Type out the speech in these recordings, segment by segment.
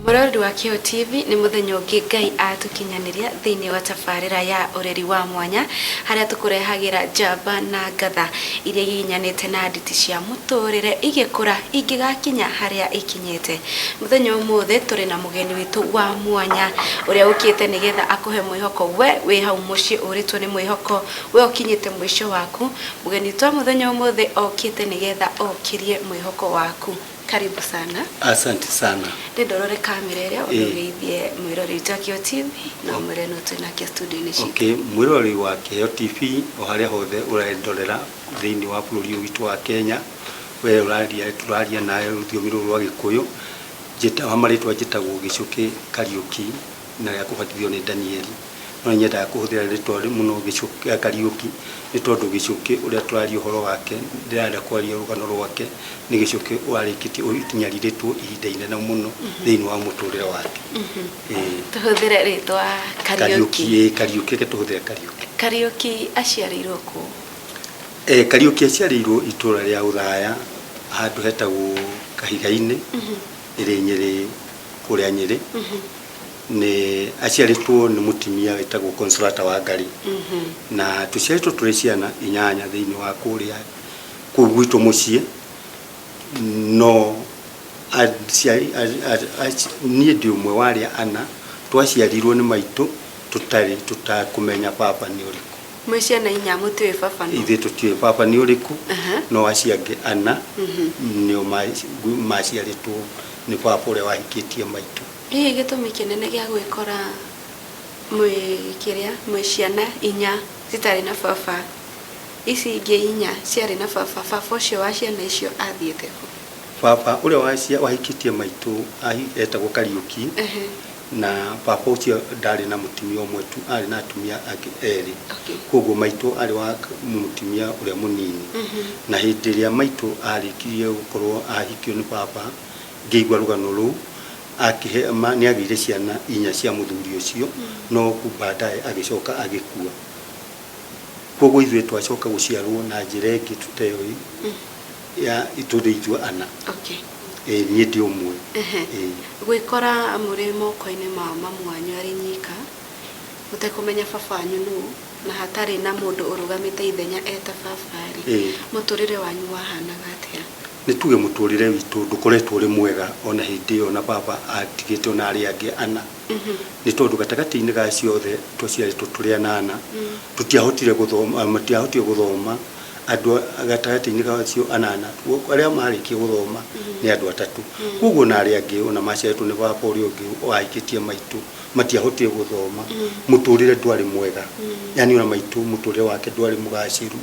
Mũrori wa Kĩo TV, nĩ mũthenya ũngĩ Ngai atũkinyanĩria thĩinĩ wa tabarĩra ya ũreri wa mwanya, harĩa tũkũrehagĩra njamba na ngatha iria igiginyanĩte na nditi cia mũtũrĩre igĩkũra ingĩgakinya harĩa ikinyĩte. Mũthenya ũmũthĩ tũrĩ na mũgeni witũ wa mwanya ũrĩa ũkĩte nĩgetha akũhe mwĩhoko we wĩ hau mũciĩ ũrĩtwo nĩ mwĩhoko, we ũkinyĩte mũico waku. Mũgeni witũ wa mũthenya ũmũthĩ okĩte nĩgetha okĩrie mwĩhoko waku. Karibu sana. Asante sana. Ndĩrenda ũrore kamera ĩrĩa ũgeithie mwĩrori witũ wa Kĩo TV na ũmwĩre nũ twĩ nake studio-inĩ citũ. Okay, mwĩrori wa Kĩheo TV o harĩa hothe ũrendorera thĩinĩ wa bũrũri ũyũ witũ wa Kenya, we ũraria tũraria nawe rũthiomi rũrũ rwa Gĩkũyũ, njĩta wa marĩtwa njĩtagwo Gĩcũkĩ Kariũki na rĩa kũbatithio nĩ Danieli. No nĩ nyendaga kũhũthĩra rĩtwa mũno Gĩcũkĩ Kariũki nĩ tondũ Gĩcũkĩ ũrĩa tũraria ũhoro wake, ndĩrenda kwaria rũgano rwake, nĩ Gĩcũkĩ warĩkĩtie ũnyarirĩtwo ihinda inene mũno thĩinĩ wa mũtũrĩre wake. Ĩĩ. Tũhũthĩre rĩtwa Kariũki. Kariũki. Ĩĩ, Kariũki, reke tũhũthĩre Kariũki. Kariũki aciarĩirwo kũ? Kariũki aciarĩirwo itũra rĩa Ũthaya handũ hetagwo Kahiga-inĩ, ĩrĩ Nyĩrĩ, kũrĩa Nyĩrĩ. Nĩ aciarĩtwo nĩ mũtumia wĩtagwo Consolata Wangari. Na tũciarĩtwo tũrĩ ciana inyanya thĩinĩ wa kũrĩa kũu gwitũ mũciĩ, no aciari niĩ ndĩ ũmwe wa arĩa ana twaciarirwo nĩ maitũ tũtarĩ tũtakũmenya baba nĩ ũrĩkũ. Mwĩ ciana inya mũtiũĩ baba nũ? Ithuĩ tũtiũĩ baba nĩ ũrĩkũ, no acio angĩ ana nĩo maciarĩtwo nĩ baba ũrĩa wahikĩtie maitũ. Hihi gĩtũmi kĩnene gĩa gwĩkora mwĩ kĩrĩa mwĩ ciana inya citarĩ na baba, ici ingĩ inya ciarĩ na baba, baba ũcio wa ciana icio athiĩte kũ? Baba ũrĩa wahikĩtie maitũ etagwo Kariũki, na baba ũcio ndarĩ na mũtumia ũmwe tu, arĩ na atumia angĩ erĩ. Koguo maitũ arĩ wa mũtumia ũrĩa mũnini. Na hĩndĩ ĩrĩa maitũ arĩkirie gũkorwo ahikio nĩ baba, ngĩigua rũgano rũu, akĩhe nĩ agĩire ciana inya cia mũthuri ũcio, no baadaye agĩcoka agĩkua. Koguo ithuĩ twacoka gũciarwo na njĩra ĩngĩ tũteoĩ, ya tũrĩ ithuĩ ana. Ĩĩ, niĩ ndĩ ũmwe. Ĩĩ. Gwĩkora mũrĩ moko-inĩ ma mamu wanyu arĩ nyika, mũtekũmenya baba wanyu nũ, na hatarĩ na mũndũ ũrũgamĩte ithenya eta baba rĩ, mũtũrĩre wanyu wahanaga atĩa? Nĩ tuge mũtũrĩre witũ ndũkoretwo ũrĩ mwega ona hĩndĩ ĩyo na baba atigĩte ona arĩa angĩ ana. Nĩ tondũ gatagatĩ-inĩ ga acio othe twaciarĩtwo tũrĩ anana, tũtiahotire gũthoma, matiahotire gũthoma, andũ gatagatĩ-inĩ ka acio anana, arĩa marĩkia gũthoma nĩ andũ atatũ. Koguo ona arĩa angĩ ona maciarĩtwo nĩ baba ũrĩa ũngĩ wahikĩtie maitũ, matiahotire gũthoma. Mũtũrĩre ndwarĩ mwega. Yaani ona maitũ mũtũrĩre wake ndwarĩ mũgacĩru,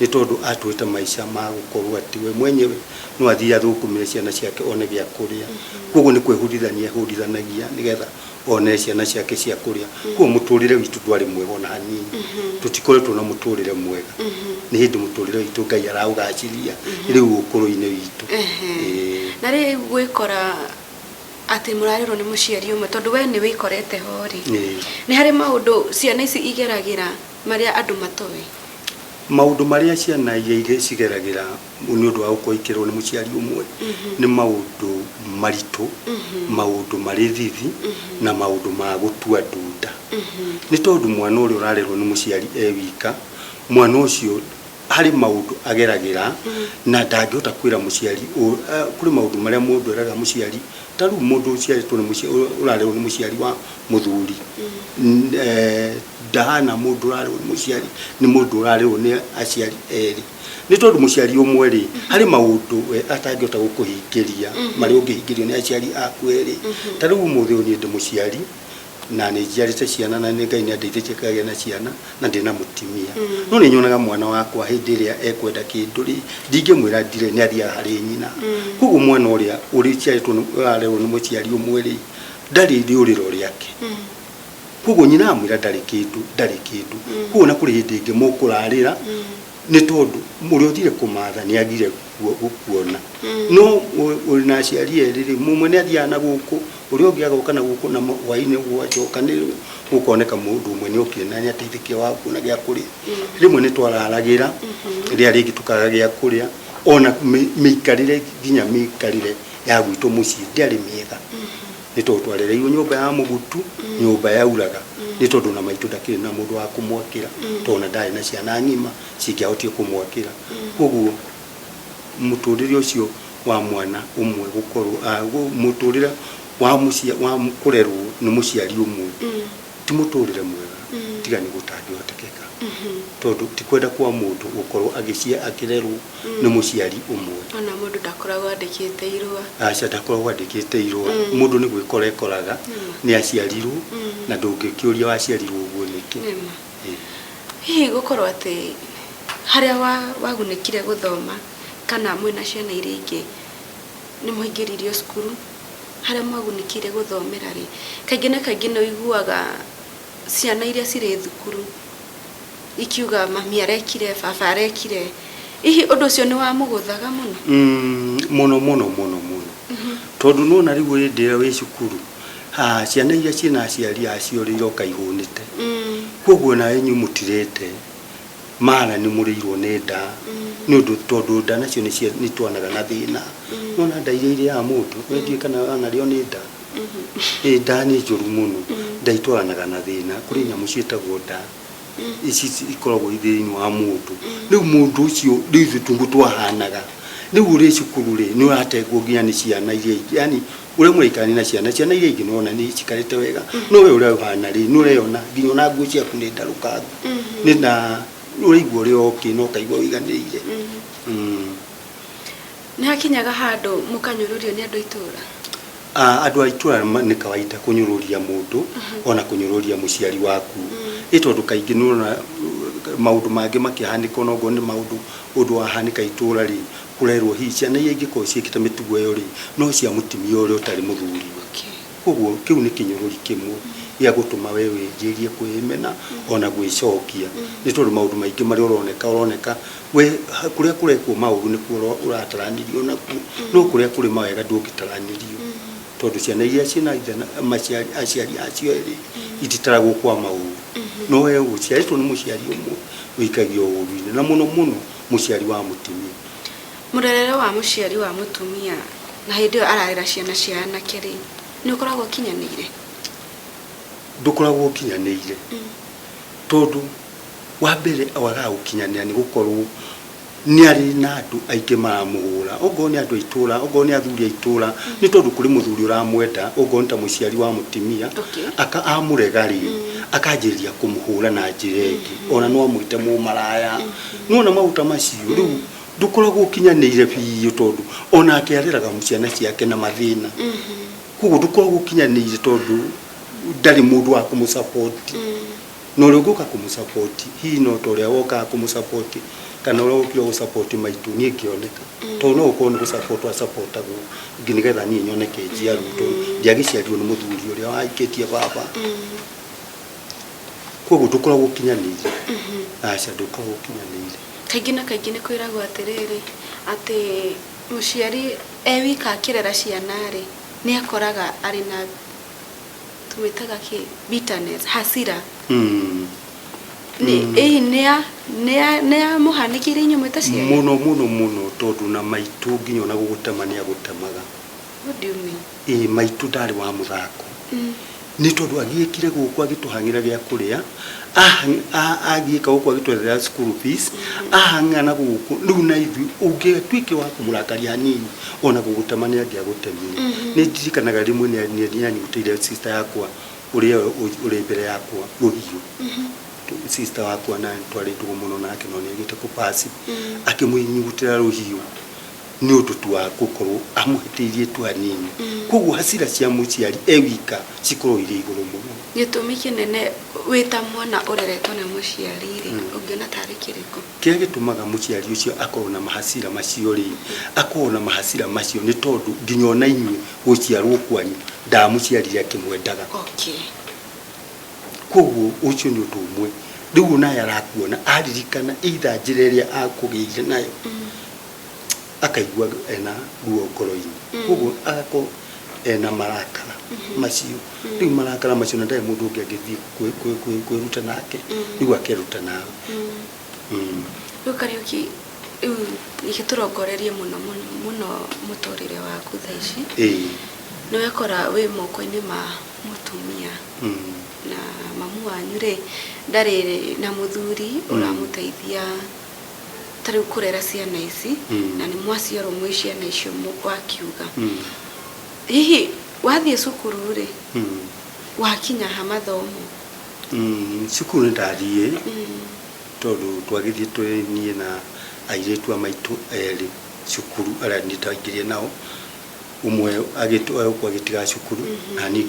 nĩ tondũ atũrĩte maica ma gũkorwo atĩ we mwenyewe no athiĩ athũkũmĩre ciana ciake one gĩa kũrĩa. Koguo nĩ kwĩhũrithania ehũrithanagia nĩgetha one ciana ciake cia kũrĩa. Koguo mũtũrĩre witũ ndwarĩ mwega ona hanini. Tũtikoretwo na mũtũrĩre mwega. Nĩ hĩndĩ mũtũrĩre witũ Ngai araũgacĩria rĩu ũkũrũ-inĩ witũ. Na rĩu gwĩkora atĩ mũrarerwo nĩ mũciari ũmwe, tondũ we nĩ wĩkorete ho rĩ, nĩ harĩ maũndũ ciana ici igeragĩra marĩa andũ matoĩ? Maũndũ marĩa ciana iria cigeragĩra nĩ ũndũ wa gũkorwo ikĩrerwo nĩ mũciari ũmwe nĩ maũndũ maritũ, maũndũ marĩ thithi na maũndũ ma gũtua ndunda. Nĩ tondũ mwana ũrĩa ũrarerwo nĩ mũciari e wika, mwana ũcio harĩ maũndũ ageragĩra na ndangĩhota kwĩra mũciari, kũrĩ maũndũ marĩa mũndũ eraga mũciari, ta rĩu mũndũ ũciarĩtwo nĩ mũciari, ũrarerwo nĩ mũciari wa mũthuri, ndahana mũndũ ũrarerwo nĩ mũciari, nĩ mũndũ ũrarerwo nĩ aciari erĩ. Nĩ tondũ mũciari ũmwe rĩ, harĩ maũndũ we atangĩhota gũkũhingĩria marĩa ũngĩhingĩrio nĩ aciari aku erĩ. Ta rĩu ũmũthĩ ũyũ niĩ ndĩ mũciari na nĩ njiarĩte ciana na nĩ Ngai nĩ andeithĩtie ngagĩa na ciana na ndĩna mũtumia. No nĩ nyonaga mwana wakwa hĩndĩ ĩrĩa ekwenda kĩndũ rĩ, ndingĩmwĩra ndirĩ, nĩ athiaga harĩ nyina. Koguo mwana ũrĩa ũrĩciarĩtwo ũrarerwo nĩ mũciari ũmwe rĩ, ndarĩ rĩũrĩro rĩake. Koguo nyina amwĩra ndarĩ kĩndũ, ndarĩ kĩndũ. Koguo na kũrĩ hĩndĩ ĩngĩ mũkũrarĩra nĩ tondũ ũrĩa ũthire kũmatha nĩ agire gũkuona. No ũrĩ na aciari erĩ rĩ, mũmwe nĩ athiaga na gũkũ, ũrĩa ũngĩ agoka na gũkũ, na hwainĩ gwacoka nĩ gũkoneka mũndũ ũmwe nĩ okire na nĩ ateithĩkire wa kuona gĩa kũrĩa. Rĩmwe nĩ twararagĩra, rĩrĩa rĩngĩ tũkaga gĩa kũrĩa, ona mĩikarĩre nginya mĩikarĩre ya gwitũ mũciĩ ndĩarĩ mĩega. Nĩ tondũ twarereirwo nyũmba ya mũgutu, nyũmba yauraga, nĩ tondũ na maitũ ndakĩrĩ na mũndũ wa kũmwakĩra, tondũ ona ndarĩ na ciana ng'ima cingĩahotire kũmwakĩra. Koguo mũtũrĩre ũcio wa mwana ũmwe gũkorwo mũtũrĩre wa mũcia wa kũrerwo nĩ mũciari ũmwe ti mũtũrĩre mwega, tiga nĩ gũtangĩhotekeka, tondũ ti kwenda kwa mũndũ gũkorwo akĩrerwo nĩ mũciari ũmwe. Ona mũndũ ndakoragwo andĩkĩte irũa. Aca, ndakoragwo andĩkĩte irũa. Mũndũ nĩ gwĩkora ekoraga nĩ aciarirwo, na ndũngĩkĩũria waciarirwo ũguo nĩkĩ. Nĩma. Ĩĩ. Hihi gũkorwo atĩ harĩa wagunĩkire gũthoma kana mwĩna ciana iria ingĩ nĩ mũingĩririo cukuru, harĩa mwagunĩkire gũthomera rĩ, kaingĩ na kaingĩ nĩ ũiguaga ciana iria cirĩ thukuru ikiuga mami arekire, baba arekire. Hihi ũndũ ũcio nĩ wamũgũthaga mũno? Mũno mũno mũno mũno, tondũ nona rĩu hĩndĩ ĩrĩa wĩ cukuru, ha ciana iria ciĩna aciari acio rĩ, iroka ihũnĩte. Koguo nawe inyuĩ mũtirĩte mara, nĩ mũrĩirwo nĩ nda, nĩ ũndũ tondũ nda nacio nĩ itwaranaga na thĩna. Nona nda iria irĩaga mũndũ, we ndiũĩ kana wanarĩo nĩ nda. Ĩ, nda nĩ njũru mũno. Nda itwaranaga na thĩna. Kũrĩ nyamũ ciĩtagwo nda, ici ikoragwo thĩinĩ wa mũndũ. Rĩu mũndũ ũcio, rĩu ithuĩ tũguo twahanaga. Rĩu ũrĩ cukuru rĩ, nĩ ũratengwo nginya nĩ ciana iria ingĩ, yani ũrĩa mũraikarania na ciana iria ingĩ, nĩwona nĩ cikarĩte wega, no we ũrĩa ũhana rĩ, nĩ ũreyona nginya ona nguo ciaku nĩ ndarũkangu, nĩ na ũraigua ũrĩ okay, no ũkaigua ũiganĩire. Nĩ hakinyaga handũ mũkanyũrũrio nĩ andũ a itũra? Andũ a itũra nĩ kawaida kũnyũrũria mũndũ, ona kũnyũrũria mũciari waku, ĩ tondũ kaingĩ nĩũrona maũndũ mangĩ makĩhanĩka, ona okorwo nĩ maũndũ ũndũ wahanĩka itũra rĩ, kũrerwo hihi ciana iria ingĩkorwo ciĩkĩte mĩtugo ĩyo rĩ, no cia mũtumia ũrĩa ũtarĩ mũthuriwe. Koguo kĩu nĩ kĩnyũrũri kĩmwe gĩa gũtũma we wĩnjĩrie kwĩmena ona gwĩcokia, nĩ tondũ maũndũ maingĩ marĩa ũroneka we kũrĩa kũrekwo maũru nĩkuo ũrataranĩrio nakuo, no kũrĩa kũrĩ mawega ndũngĩtaranĩrio, tondũ ciana iria ciĩna ithe na maciari aciari acio erĩ ititaragwo kwa maũru, no we ũciarĩtwo nĩ mũciari ũmwe ũikagio ũru-inĩ, na mũno mũno mũciari wa mũtumia. Mũrerere wa mũciari wa mũtumia na hĩndĩ ĩyo ararera ciana cia anake rĩ, nĩ ũkoragwo ũkinyanĩire? Ndũkoragwo ũkinyanĩire, tondũ wa mbere wagaga gũkinyanĩra nĩ gũkorwo nĩ arĩ na andũ aingĩ maramũhũra, okorwo nĩ andũ a itũra, okorwo nĩ athuri a itũra, nĩ tondũ kũrĩ mũthuri ũramwenda, okorwo nĩ ta mũciari wa mũtumia, aka amũrega rĩ, akanjĩrĩria kũmũhũra na njĩra ĩngĩ, ona no amwĩte mũmaraya. Nĩwona maũndũ macio rĩu ndũkoragwo ũkinyanĩire biũ, tondũ onake areraga ciana ciake na mathĩna. Koguo ndũkoragwo ũkinyanĩire, tondũ ndarĩ mũndũ wa kũmũsupport, na ũrĩa ũngĩũka kũmũsupport hihi no ta ũrĩa wokaga kũmũsupport kana ũrĩa ũkire gũsupport maitũ niĩ ngĩoneka, tondũ no ũkorwo nĩ gũsupport asupportagwo nĩgetha niĩ nyoneke njiarwo, tondũ ndiagĩciarirwo nĩ mũthuri ũrĩa wahikĩtie baba. Koguo ndũkoragwo ũkinyanĩire, aca, ndũkoragwo ũkinyanĩire. Kaingĩ na kaingĩ nĩ kwĩragwo atĩrĩrĩ, atĩ mũciari e wika akĩrera ciana rĩ, nĩ akoraga arĩ na tũmĩtaga kĩ bitterness, hasira. Nĩ ĩhi nĩ amũhanĩkĩire inyuĩ mwĩ ta ciana? Mũno mũno mũno, tondũ na maitũ nginya ona gũgũtema nĩ agũtemaga. What do you mean? Ĩ, maitũ ndarĩ wa mũthako, nĩ tondũ agiĩkire gũkũ agĩtũhang'ĩra gĩa kũrĩa, agiĩka gũkũ agĩtwethera school fees, ahang'ana na gũkũ. Rĩu na ithuĩ ũngĩatuĩke wa kũmũrakaria hanini, ona gũgũtema nĩ angĩagũtemire. Nĩ ndirikanaga rĩmwe nĩ anyitĩire sister yakwa ũrĩa ũrĩ mbere yakwa rũhiũ, sister wakwa na twarĩ ndũgũ mũno nake, no nĩ agĩte kũpasi, akĩmũnyugutĩra rũhiũ nĩ ũndũ tu wa gũkorwo amũhĩtĩirie tu hanini. Koguo hasira cia mũciari e wika cikorwo irĩ igũrũ mũno. Gĩtũmi kĩnene wĩ ta mwana ũreretwo nĩ mũciari rĩ, ũngĩona tarĩ kĩrĩkũ? Kĩrĩa gĩtũmaga mũciari ũcio akorwo na mahasira macio rĩ, akorwo na mahasira macio nĩ tondũ nginya ona inyuĩ gũciarwo kwanyu ndamũciarire akĩmwendaga. Koguo ũcio nĩ ũndũ ũmwe. Rĩu onaye arakuona, aririkana either njĩra ĩrĩa akũgĩire nayo, akaigua ena ruo ngoro-inĩ, koguo agakorwo ena marakara macio. Rĩu marakara macio, na ndarĩ mũndũ ũngĩ angĩthiĩ kwĩruta nake, rĩu akeruta nawe. Rĩu Kariũki, rĩu gĩtũrongorerie mũno mũno mũno mũtũrĩre waku thaa ici. Ĩĩ. Nĩ wekora wĩ moko-inĩ ma mũtumia na mamu wanyu rĩ ndarĩ na mũthuri ũramũteithia ta rĩu kũrera ciana ici, na nĩ mwaciarwo mwĩ ciana icio wakiuga. Hihi wathiĩ cukuru rĩ, wakinya ha mathomo? Cukuru nĩ ndathiĩ, tondũ twagĩthiĩ twĩ niĩ na airĩtu a maitũ erĩ cukuru arĩa niĩ ndaingĩrire nao. Ũmwe agĩtwo agĩtiga cukuru, na niĩ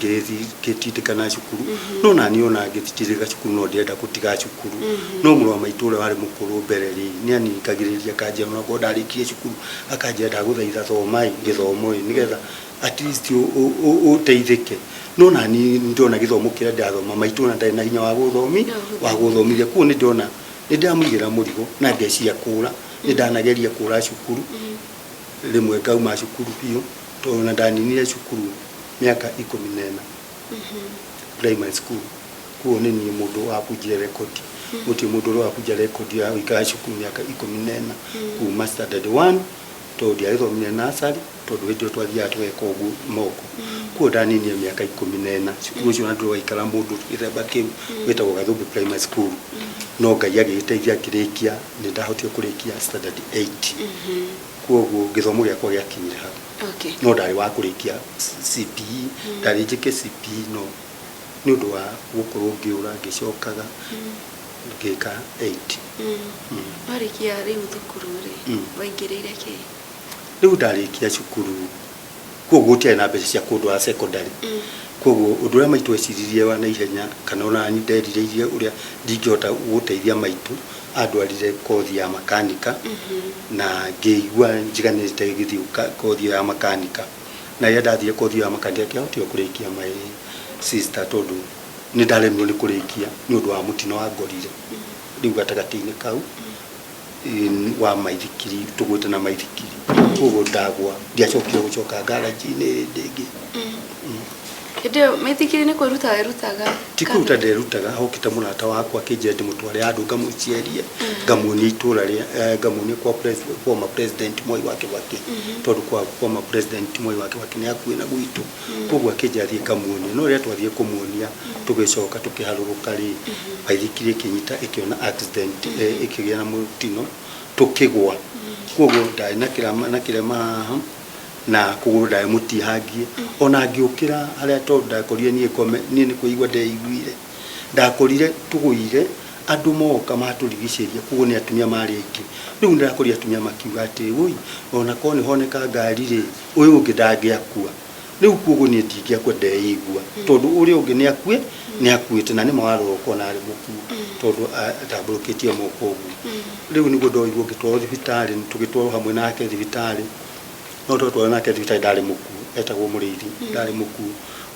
ngĩtindĩkana cukuru. No na niĩ ona ngĩtindĩka cukuru no ndĩrenda gũtiga cukuru. No mũrũ wa maitũ ũrĩa warĩ mũkũrũ mbere rĩ, nĩ aningagĩrĩria akanjĩra onakorwo ndarĩkirie cukuru, akanjĩra ndagũthaitha thomai gĩthomo ĩ, nĩgetha at least ũteithĩke. No na niĩ ndona gĩthomo kĩrĩa ndĩrathoma, maitũ ona ndarĩ na hinya wa gũthomi wa gũthomithia. Koguo nĩ ndona nĩ ndĩramũigĩra mũrigo na ngeciria kũra. Nĩ ndanageria kũra cukuru rĩmwe, ngauma cukuru biũ, tondũ na ndaninire cukuru mĩaka 14 primary school. Koguo nĩ niĩ mũndũ wabunjire rekodi, gũtirĩ mũndũ ũrĩa wabunja rekodi ya gũikara cukuru mĩaka 14 kuma standard 1, tondũ ndiagĩthomire nursery, tondũ hĩndĩ ĩyo twathiaga tũgeka ũguo moko. Koguo ndaninire mĩaka 14 cukuru ũcio, na ndũrĩ waikara mũndũ gĩthemba kĩu, wĩtagwo Gathumbi Primary School. No Ngai agĩgĩteithia ngĩrĩkia, nĩ ndahotire kũrĩkia standard 8. Koguo gĩthomo gĩakwa gĩakinyire hau. No ndarĩ wa kũrĩkia CPE, ndarĩ njĩke CPE, no nĩ ũndũ wa gũkorwo ngĩũra ngĩcokaga ngĩka 8. Warĩkia rĩu thukuru rĩ, waingĩrĩire kĩ? Rĩu ndarĩkia cukuru, koguo gũtiarĩ na mbeca cia kũndwara secondary. Koguo ũndũ ũrĩa maitũ eciririe wa naihenya, kana ona niĩ nderirĩirie ũrĩa ndingĩhota gũteithia maitũ, andwarire kothi ya makanika, na ngĩigua njiganĩrĩte gĩthiĩ kothi ĩyo ya makanika. Na rĩrĩa ndathire kothi ĩyo ya makanika, ndiahotire kũrĩkia, my sister, tondũ nĩ ndaremirwo nĩ kũrĩkia nĩ ũndũ wa mũtino wangorire rĩu gatagatĩ-inĩ kau wa maithikiri, tũgwĩte na maithikiri. Koguo ndagwa, ndiacokire gũcoka ngaranji-inĩ hĩndĩ ĩngĩ. Hĩndĩ ĩyo maithikiri nĩ kwĩruta werutaga? Ti kũruta nderutaga, hokĩte mũrata wakwa akĩnjĩra ndĩmũtware handũ ngamũcerie, ngamuonia itũra rĩa ngamuonia kwa former president Mwai wa Kibaki, tondũ kwa former president Mwai wa Kibaki nĩ hakuhĩ na gwitũ. Koguo akĩnjĩra thiĩ ngamuonie. No rĩrĩa twathiĩ kũmuonia, tũgĩcoka tũkĩharũrũka rĩ, baithikiri ĩkĩnyita, ĩkĩona accident, ĩkĩgĩa na mũtino, tũkĩgwa. Koguo ndarĩ na kĩrema, na kĩrema haha na kũgũrũ, ndarĩ mũtihangie. Ona ngĩũkĩra harĩa, tondũ ndakorire niĩ ngome, niĩ nĩ kwĩigua ndeiguire, ndakorire tũgũire, andũ moka matũrigicĩria. Koguo nĩ atumia marĩ aingĩ. Rĩu nĩndĩrakorire atumia makiuga atĩ wũi, ona korwo nĩ honeka ngari rĩ, ũyũ ũngĩ ndangĩakua rĩu. Koguo niĩ ndingĩakua, ndeigua tondũ ũrĩa ũngĩ nĩ akue, nĩ akuĩte, na nĩma warora ũkona arĩ mũkuo, tondũ atambũrũkĩtie moko ũguo. Rĩu nĩguo ndoirwo ngĩtwarwo thibitarĩ, tũgĩtwarwo hamwe nake thibitarĩ. No twatwarwo nake thibitarĩ, ndarĩ mũkuo, etagwo Mũrĩithi, ndarĩ mũkuo.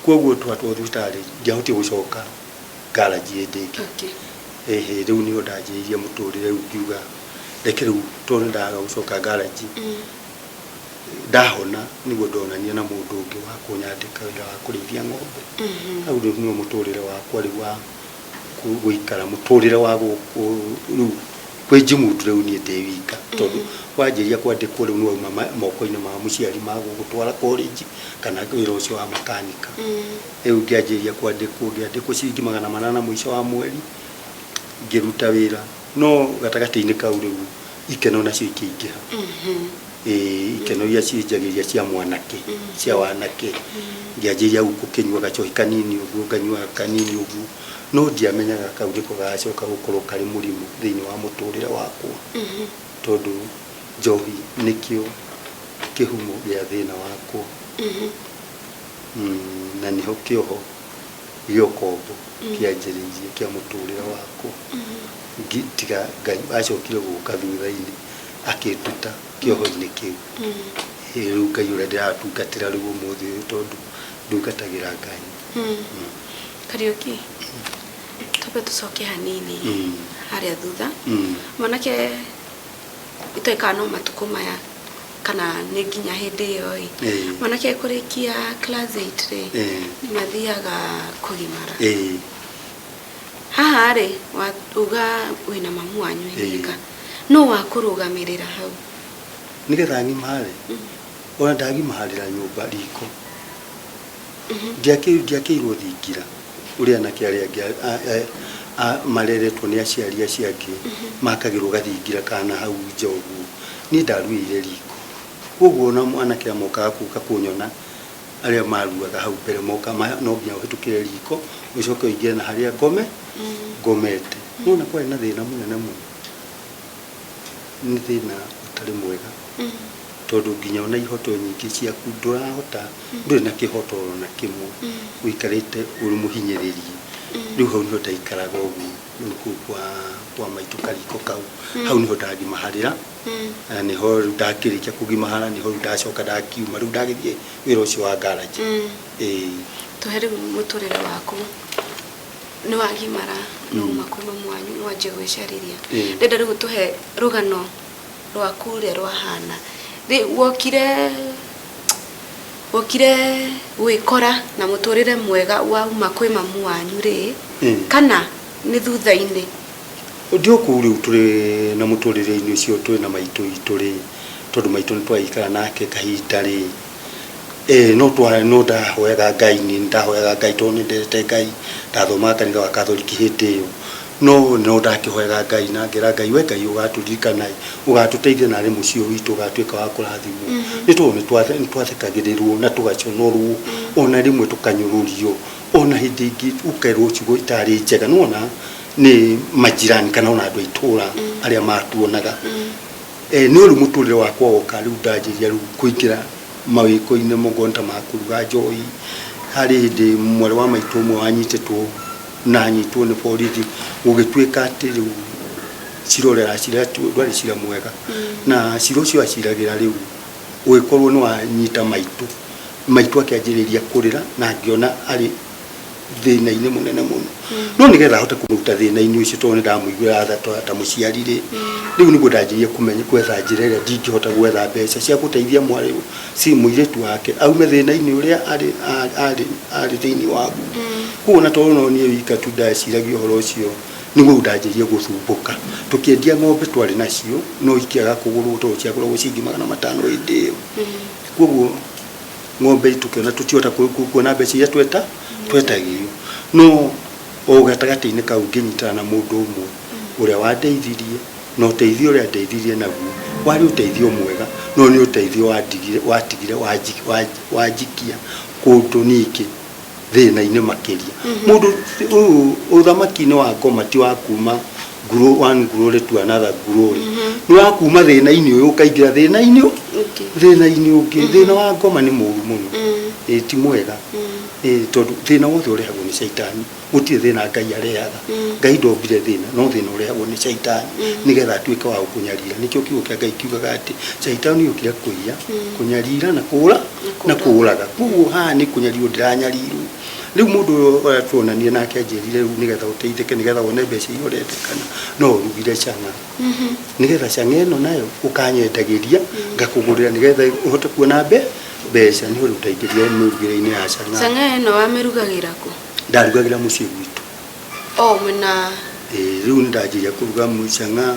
Koguo twatwarwo thibitarĩ, ndiahotire gũcoka ngaranji hĩndĩ ĩngĩ. Ĩhĩ, rĩu nĩho ndanjĩrĩirie mũtũrĩre. Rĩu ngiuga reke rĩu, tondũ nĩ ndaga gũcoka ngaranji, ndahona nĩguo ndonania na mũndũ ũngĩ wa kũnyandĩka wĩra wa kũrĩithia ng'ombe. Hau rĩu nĩguo mũtũrĩre wakwa rĩu wa gũikara mũtũrĩre wa gũkũ rĩu kwĩnjimundu. Rĩu niĩ ndĩ wika, tondũ wanjĩria kwandĩkwo rĩu nĩ wauma moko-inĩ ma mũciari ma gũgũtwara college kana wĩra ũcio wa makanika. Rĩu ngĩanjĩrĩria kwandĩkwo, ngĩandĩkwo ciringi 800 mũico wa mweri ngĩruta wĩra. No gatagatĩ-inĩ kau rĩu ikeno nacio ikĩingĩha. Ĩĩ, ikeno iria cinjagĩria cia mwanake, cia wanake, ngĩanjĩrĩria rĩu gũkĩnyua gacohi kanini ũguo, nganyua kanini ũguo, no ndiamenyaga kau nĩko gagacoka gũkorwo karĩ mũrimũ thĩinĩ wa mũtũrĩre wakwa, tondũ njohi nĩkĩo kĩhumo gĩa thĩna wakwa. Na nĩho kĩoho gĩa ũkombo kĩanjĩrĩirie kĩa mũtũrĩre wakwa. Tiga Ngai acokire gũka thutha-inĩ akĩnduta kĩoho-inĩ kĩu. Ĩ, rĩu Ngai ũrĩa ndĩratungatĩra rĩu ũmũthĩ ũyũ, tondũ ndungatagĩra Ngai. Kariũki, twambe tũcoke hanini harĩa thutha. Mwanake itoĩ no matukũ maya kana nĩ nginya hĩndĩ ĩyo ĩ, mwanake kũrĩkia class 8 rĩ, nĩ mathiaga kũgimara. Haha rĩ, uga wĩna mamu wanyu wika, no wakũrũgamĩrĩra hau? Nĩgetha ng'imarĩ, ona ndagimarĩra nyũmba riko. Ndiakĩirwo thingira ũrĩa anake arĩa angĩ mareretwo nĩ aciari acio angĩ makagĩrwo gathingira kana hau nja ũguo. Niĩ ndaruĩire riko, koguo ona mwanake amokaga kũka kũnyona arĩa maruaga hau mbere moka no nginya ũhĩtũkĩre riko ũcoke ũingĩre na harĩa ngomete. Nĩwona kwarĩ na thĩna mũnene mũno, nĩ thĩna ũtarĩ mwega tondũ nginya ona ihoto nyingĩ ciaku ndũrahota, ndũrĩ na kĩhoto ona kĩmwe, ũikarĩte ũrĩ mũhinyĩrĩrie. Rĩu hau nĩho ndaikaraga ũguo, rĩu kũu kwa maitũ kariko kau, hau nĩho ndagimaharĩra na nĩho rĩu ndakĩrĩkia kũgimahara, nĩho rĩu ndacoka ndakiuma, rĩu ndagĩthiĩ wĩra ũcio wa garage. Ĩĩ. Tũhe rĩu mũtũrĩre waku nĩ wagimara, nĩ wauma kwĩ mamu wanyu, nĩ wanjia gwĩcarĩria. Ndĩrenda rĩu ũtũhe rũgano rwaku ũrĩa rwahana. Rĩ wokire gwĩkora na mũtũrĩre mwega wauma kwĩ mamu wanyu rĩ, kana nĩ thutha-inĩ? Ndi o kũu rĩu tũrĩ na mũtũrĩre-inĩ ũcio twĩ na maitũ itũ rĩ, tondũ maitũ nĩ twaikara nake kahinda rĩ, no twa no ndahoyaga Ngai, nĩ ndahoyaga Ngai tondũ nĩ ndendete Ngai, ndathomaga kanitha wa Katholiki hĩndĩ ĩyo, no ndakĩhoyaga Ngai na ngera Ngai, we Ngai ũgatũririkana ũgatũteithia narĩ mũciĩ ũyũ witũ ũgatuĩka wa kũrathimwo. Nĩ tondũ nĩ twathekagĩrĩrwo na tũgaconorwo, ona rĩmwe tũkanyũrũrio, ona hĩndĩ ĩngĩ ũkerwo ciugo itarĩ njega, nĩwona nĩ majirani kana ona andũ a itũra arĩa matuonaga. Nĩ rĩu mũtũrĩre wakwa woka rĩu ndanjĩria rĩu kũingĩra mawĩko-inĩ mũgongo ta ma kũruga njohi. Harĩ hĩndĩ mwarĩ wa maitũ ũmwe wanyitĩtwo na anyitwo nĩ borithi, gũgĩtuĩka atĩ rĩu cira ũrĩa aracira ndwarĩ cira mwega, na cira ũcio aciragĩra rĩu ũgĩkorwo nĩ wanyita maitũ. Maitũ akĩanjĩrĩria kũrĩra na ngĩona arĩ thĩna-inĩ mũnene mũno, no nĩgetha ahote kũmũruta thĩna-inĩ ũcio tondũ nĩ ndamũiguĩra tha ta mũciari rĩ, rĩu nĩguo ndanjĩrĩirie kũmenya gwetha njĩra ĩrĩa ndingĩhota gwetha mbeca cia gũteithia mwarĩ si mũirĩtu wake aume thĩna-inĩ ũrĩa arĩ thĩinĩ waguo. Koguo na tondũ no niĩ wika tu ndeciragia ũhoro ũcio, nĩguo ndanjĩrĩirie gũthumbũka. Tũkĩendia ng'ombe twarĩ nacio no ikĩaga kũgũrwo tondũ ciagũragwo ciringi 500 hĩndĩ ĩyo. Koguo ng'ombe tũkĩona tũtihota kuona mbeca iria twetagio, no o gatagatĩ-inĩ kau ngĩnyitana na mũndũ ũmwe ũrĩa wandeithirie, na ũteithio ũrĩa andeithirie naguo warĩ ũteithio mwega, no nĩ ũteithio watigire wanjikia kũndũ ningĩ thĩna-inĩ makĩria. Mũndũ ũyũ ũthamaki-inĩ wa ngoma ti wa kuma one glory to another glory, nĩ wa kuma thĩna-inĩ ũyũ ũkaingĩra thĩna-inĩ thĩna-inĩ ũngĩ. Thĩna wa ngoma nĩ mũru mũno, ĩ ti mwega, tondũ thĩna wothe ũrehagwo nĩ caitani. Gũtirĩ thĩna Ngai arehaga. Ngai ndombire thĩna, no thĩna ũrehagwo nĩ caitani nĩgetha atuĩke wa gũkũnyarira. Nĩkĩo kiugo kĩa Ngai kiugaga atĩ caitani okire kũiya, kũnyarira na kũũra na kũũraga. Koguo haha nĩ kũnyarirwo ndĩranyarirwo. Rĩu mũndũ ũyũ ũrĩa tuonanire nake anjĩrire rĩu nĩgetha ũteithĩke, nĩgetha wone mbeca iria ũrendekana, no ũrugire chang'aa, nĩgetha chang'aa ĩno nayo ũkanyendagĩria ngakũgũrĩra nĩgetha ũhote kuona mbeca. Nĩho rĩu ndaingĩrire mĩrugĩre-inĩ ya chang'aa. Chang'aa ĩno wamĩrugagĩra kũ? Ndarugagĩra mũciĩ gwitũ. O mwĩna? Ĩĩ, rĩu nĩ ndanjirie kũruga chang'aa,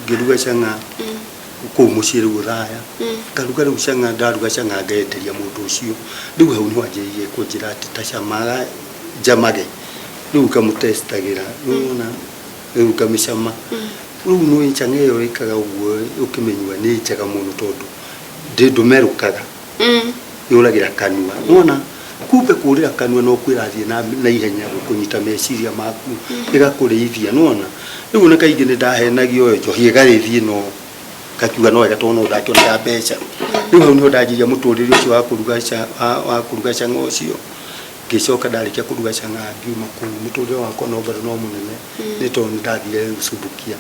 ngĩruga chang'aa kũu mũciĩ rĩu Othaya, ngaruga rĩu chang'aa, ndaruga chang'aa ngenderia mũndũ ũcio. Rĩu hau nĩho anjĩrĩirie kũnjĩra atĩ ta camaga njamage, rĩu ngamũtestagĩra, rĩu ona rĩu ngamĩcama. Rĩu nĩ chang'aa ĩyo ĩkaga ũguo ũkĩmĩnyua nĩ njega mũno tondũ ndũmerũkaga, yũragĩra kanua. Nĩwona kumbe kũrĩra kanua no kwĩrathiĩ na ihenya gũkũnyita meciria maku, ĩgakũrĩithia. Nĩwona rĩu ona kaingĩ nĩ ndahenagio njohi ĩgagĩthiĩ no ngakiuga no wega tondũ no ndakĩonaga mbeca. Rĩu hau nĩho ndanjirie mũtũrĩre ũcio wa kũruga wa kũruga chang'aa ũcio. Ngĩcoka ndarĩkia kũruga chang'aa ngiuma kũu, mũtũrĩre wakwa no bado no mũnene, nĩ tondũ nĩ ndathire rĩu Subukia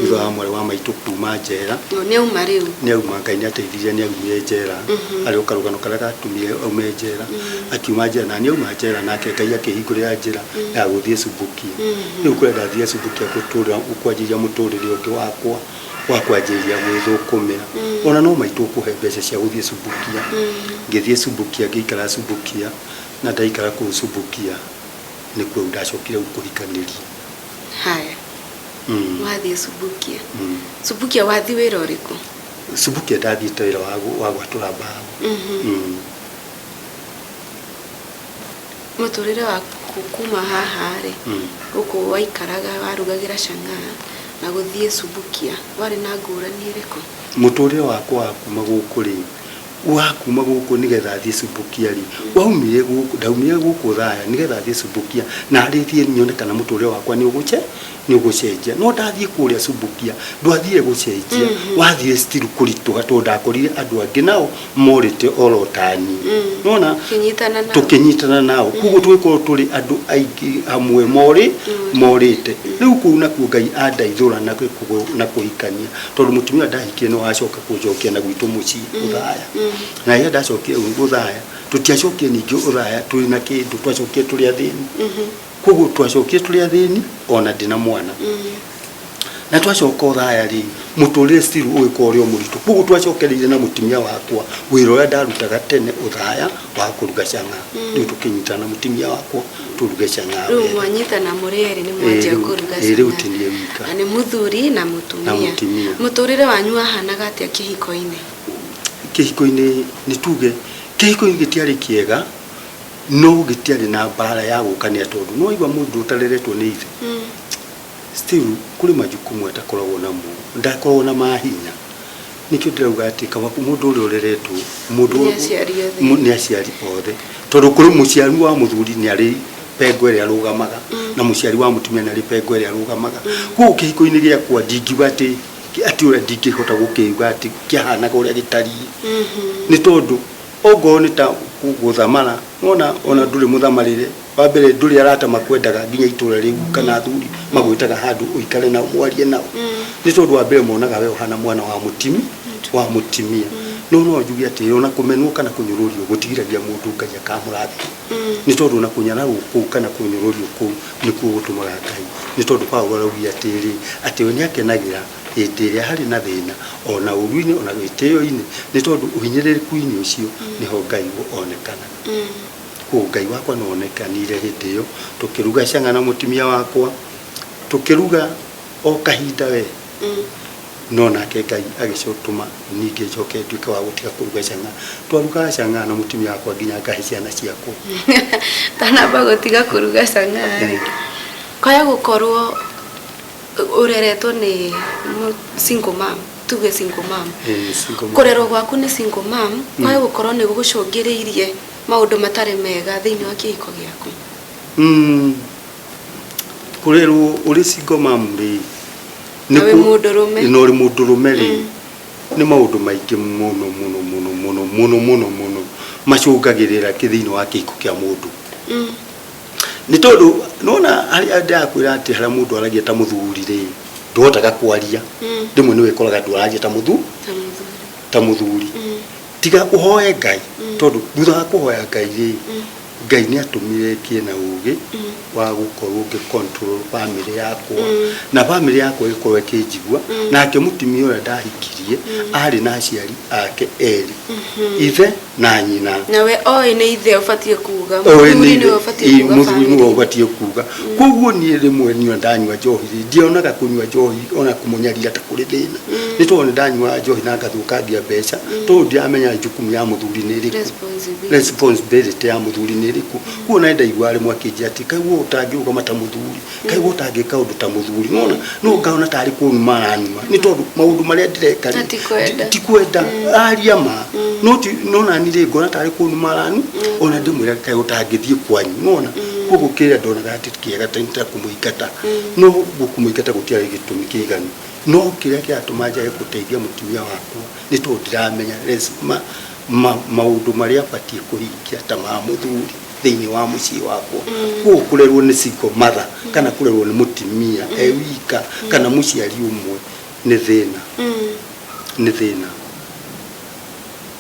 thutha wa mwarĩ wa maitũ kuma njera. Nĩ auma rĩu? Nĩ auma, Ngai nĩ ateithirie, nĩ aumire njera. Harĩ o karũgano karĩa gatũmire aume njera. Akiuma njera na nĩ auma njera nake Ngai akĩhingũrĩra njĩra ya gũthiĩ Subukia. Rĩu kũrĩa ndathire Subukia gũtũra kwanjĩrĩria mũtũrĩre ũngĩ wakwa wa kwanjĩrĩria gwĩthũkũmĩra. Ona no maitũ kũhe mbeca cia gũthiĩ Subukia. Ngĩthiĩ Subukia, ngĩikara Subukia, na ndaikara kũu Subukia nĩkuo rĩu ndacokire kũhikanĩria. Haya. Wathiĩ Subukia. Subukia wathiĩ wĩra ũrĩkũ? Subukia ndathiĩte wĩra wa gwatũra mbaũ. Mũtũrĩre waku kuma haha rĩ, gũkũ waikaraga warugagĩra chang'aa na gũthiĩ Subukia, warĩ na ngũrani ĩrĩkũ? Mũtũrĩre wakwa wa kuma gũkũ rĩ, wa kuma gũkũ nĩgetha thiĩ Subukia rĩ, waumire gũkũ, ndaumire gũkũ Othaya nĩgetha thiĩ Subukia, narĩ thiĩ nyone kana mũtũrĩre wakwa nĩ ũgũce nĩ ũgũcenjia. No ndathiĩ kũrĩa Subukia, ndwathire gũcenjia, wathire still kũritũha tondũ ndakorire andũ angĩ nao morĩte oro taniĩ. Nĩwona? Ũkĩnyitana nao. Tũkĩnyitana nao. Koguo tũgĩkorwo tũrĩ andũ aingĩ hamwe morĩ morĩte. Rĩu kũu nakuo Ngai andaithũra na na kũhikania tondũ mũtumia ũrĩa ndahikirie nĩwe wacoka kũnjokia na gwitũ mũciĩ Ũthaya. Na rĩrĩa ndacokire Ũthaya, tũtiacokire ningĩ Ũthaya twĩ na kĩndũ, twacokire tũrĩ athĩni. Koguo twacokire tũrĩ athĩni ona ndĩ na mwana. Na twacoka Ũthaya rĩ, mũtũrĩre still ũgĩkorwo ũrĩ o mũritũ. Koguo twacokereire na mũtumia wakwa wĩra ũrĩa ndarutaga tene Ũthaya wa kũruga chang'aa. Rĩu tũkĩnyitana na mũtumia wakwa tũruge chang'aa Rĩu wega. mwanyitana mũrĩ erĩ nĩ mwanjia kũruga Rĩu chang'aa. ti niĩ wika. Na nĩ mũthuri na mũtumia. Na mũtumia. Mũtũrĩre wanyu wahanaga atĩa kĩhiko-inĩ? Kĩhiko-inĩ nĩ tuge kĩhiko-inĩ gĩtiarĩ kĩega no gĩtiarĩ na mbara ya gũkanĩra tondũ nĩ waigua mũndũ ũtareretwo nĩ ithe. Still kũrĩ majukumu atakoragwo namo, ndakoragwo na mahinya. Nĩkĩo ndĩrauga atĩ kaba mũndũ ũrĩa ũreretwo mũndũ Nĩ aciari othe. Nĩ aciari othe. Tondũ kũrĩ mũciari wa mũthuri nĩ arĩ pengo ĩrĩa arũgamaga na mũciari wa mũtumia nĩ arĩ pengo ĩrĩa arũgamaga. Koguo kĩhiko-inĩ gĩakwa ndingiuga atĩ atĩ ũrĩa ndingĩhota gũkĩuga atĩ kĩahanaga ũrĩa gĩtariĩ. Nĩ tondũ ongorwo nĩ ta gũthamara, nĩwona ona ndũrĩ mũthamarĩre, wa mbere ndũrĩ arata makwendaga nginya itũra rĩu kana athuri magwĩtaga handũ ũikare nao mwarie nao. Nĩ tondũ wa mbere monaga we ũhana mwana wa mũtimi wa mũtimia. No no njuge atĩ ona kũmenwo kana kũnyũrũrio gũtigiragia mũndũ Ngai akamũrathima. Nĩ tondũ ona kũnyararwo kũu kana kũnyũrũrio kũu nĩkuo gũtũmaga Ngai. Nĩ tondũ Paũlũ araugire atĩrĩrĩ, atĩ we nĩ akenagĩra hĩndĩ ĩrĩa harĩ na thĩna ona ũru-inĩ ona gĩtĩo-inĩ nĩ tondũ ũhinyĩrĩrĩku-inĩ ũcio nĩho Ngai onekanaga. Koguo Ngai wakwa no onekanire hĩndĩ ĩyo tũkĩruga chang'aa na mũtumia wakwa, tũkĩruga o kahinda we. No nake Ngai agĩcũtũma ningĩ njoke nduĩke wa gũtiga kũruga chang'aa. Twarugaga chang'aa na mũtumia wakwa nginya ngahe ciana ciakwa. Tanamba gũtiga kũruga chang'aa rĩ, kwaya gũkorwo ũreretwo nĩ single mom, tuge single mom. Single mom. Kũrerwo gwaku nĩ single mom, kwaya gũkorwo nĩ gũgũcũngĩrĩirie maũndũ matarĩ mega thĩinĩ wa kĩhiko gĩaku. Kũrerwo ũrĩ single mom rĩ, Na wĩ mũndũrũme. Na ũrĩ mũndũrũme rĩ, nĩ maũndũ maingĩ mũno mũno mũno mũno mũno mũno mũno macũngagĩrĩra thĩinĩ wa kĩhiko kĩa mũndũ. Nĩ tondũ nĩwona harĩa ndĩrakwĩra atĩ harĩa mũndũ aragia ta mũthuri rĩ, ndũhotaga kwaria. Rĩmwe nĩ wĩkoraga ndũraria ta mũthuri. Ta mũthuri. Ta mũthuri. Tiga ũhoe Ngai, tondũ thutha wa kũhoya Ngai rĩ, Ngai nĩ atũmire ngĩe na ũgĩ wa gũkorwo ngĩ control family yakwa na family yakwa ĩgĩkorwo ĩkĩnjigua. Nake mũtumia ũrĩa ndahikirie arĩ na aciari ake erĩ, ithe na nyina. Nawe oĩ nĩ ithe ũbatiĩ kuga, Oĩ mũthuri nĩ nĩwe ithe, ũbatiĩ kuga mũthuri nĩwe family. ũbatiĩ kuga. Koguo niĩ rĩmwe niĩ ndanyua njohi rĩ, ndionaga kũnyua njohi ona kũmũnyarira ta kũrĩ thĩna. Nĩ tondũ nĩ ndanyuaga njohi na ngathũkangia mbeca, tondũ ndiramenya jukumu ya mũthuri nĩ ĩrĩkũ. Responsibility. Responsibility ya mũthuri nĩ ĩrĩkũ. Koguo na nĩndaiguaga rĩmwe akĩnjĩra atĩ kaĩ we ũtangĩrũgama ta mũthuri, kaĩ we ũtangĩka ũndũ ta mũthuri. Nĩwona? No ngona tarĩ kũnuma aranuma. Nĩ tondũ maũndũ marĩa ndĩreka rĩ, Na ti kwenda. ti kwenda. Aria ma. No ti no nani rĩ ngona tarĩ kũnuma aranu, ona ndĩmwĩra kaĩ ũtangĩthiĩ kwanyu. Nĩwona? Koguo kĩrĩa ndonaga atĩ kĩega ta kũmũingata. No kũmũingata gũtiarĩ gĩtũmi kĩiganu. No kĩrĩa kĩratũma njage gũteithia mũtumia wakwa nĩ tondũ ndiramenya maũndũ marĩa abatiĩ kũhingia ta ma mũthuri thĩinĩ wa mũciĩ wakwa. Koguo kũrerwo nĩ single mother kana kũrerwo nĩ mũtumia e wika kana mũciari ũmwe nĩ thĩna. Nĩ thĩna.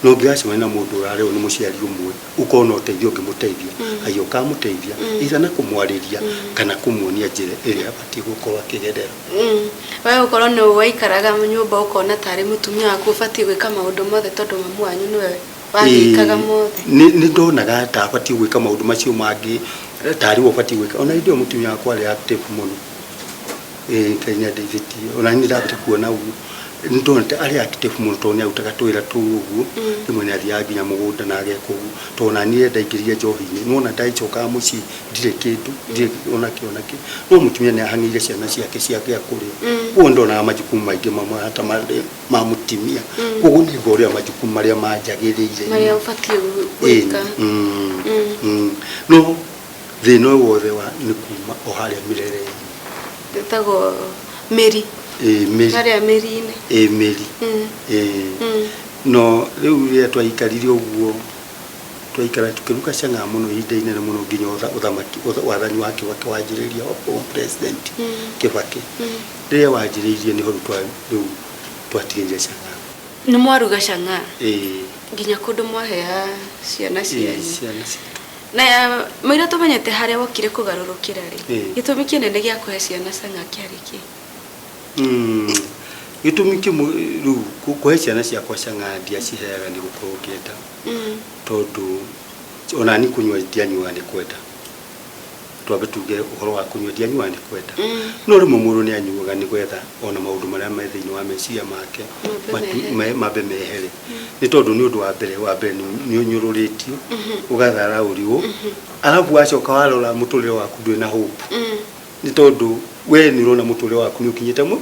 No ũngĩgacemania na mũndũ ũrarerwo nĩ mũciari ũmwe, ũkorwo na ũteithio ũngĩmũteithia, haiya ũkamũteithia, either na kũmwarĩria kana kũmuonia njĩra ĩrĩa abatiĩ gũkorwo akĩgerera. We ũkorwo nĩ waikaraga nyũmba ũkona tarĩ mũtumia waku ũbatiĩ gwĩka maũndũ mothe tondũ mamu wanyu nĩwe wagĩkaga mothe. Nĩ ndonaga ta abatiĩ gwĩka maũndũ macio mangĩ tarĩ we ũbatiĩ gwĩka. Ona hĩndĩ ĩyo mũtumia wakwa arĩ active mũno. Ngai nĩ andeithĩtie. Ona niĩ ndambire kuona ũguo. Nĩndonete arĩ active mũno tondũ nĩarutaga tũwĩra tũu ũguo. Rĩmwe nĩathiaga nginya mũgũnda na ageka ũguo, tondũ naniĩ ndaingĩrire njohi-inĩ nĩwona ndacokaga mũciĩ ndirĩ kĩndũ, ndirĩ ona kĩ ona kĩ, no mũtumia nĩahang'ĩire ciana ciake cia gĩa kũrĩa. Koguo nĩndonaga majukumu maingĩ mamwe ta marĩa ma mũtumia, koguo nĩngorĩra majukumu marĩa manjagĩrĩire marĩa ũbatiĩ gwĩka. No thĩna ũyũ wothe wa nĩ kuma o harĩa mĩrere-inĩ. Ĩtagwo mĩri. Ĩĩ, mĩri. Harĩa mĩri-inĩ. Ĩĩ, mĩri. Ĩĩ. No rĩu rĩrĩa twaikarire ũguo, twaikara tũkĩruga chang'aa mũno ihinda inene mũno nginya ũthamaki wathani wa Kibaki wanjĩrĩria, wa president Kibaki. Rĩrĩa wanjĩrĩirie nĩho rĩu twatigĩrire chang'aa. Nĩ mwaruga chang'aa? Ĩĩ. Nginya kũndũ mwahea ciana cianyu? Ciana citũ. Na mũira tũmenyete harĩa wokire kũgarũrũkĩra rĩ, gĩtũmi kĩnene gĩa kũhe ciana chang'aa kĩarĩ kĩ? Gĩtũmi kĩmwe rĩu kũhe ciana ciakwa chang'aa ndiaciheaga nĩ gũkorwo ngĩenda, tondũ ona niĩ kũnyua ndianyuaga nĩ kwenda. Twambe tuge ũhoro wa kũnyua ndianyuaga nĩ kwenda. No rĩmwe mũndũ nĩ anyuaga nĩ gwetha ona maũndũ marĩa me thĩinĩ wa meciria make mambe mehere. Nĩ tondũ nĩ ũndũ wa mbere nĩ ũnyũrũrĩtio, ũgatharaũriwo, arabu wacoka warora mũtũrĩre waku ndũrĩ na hope. Nĩ tondũ we nĩ ũrona mũtũrĩre waku nĩ ũkinyĩte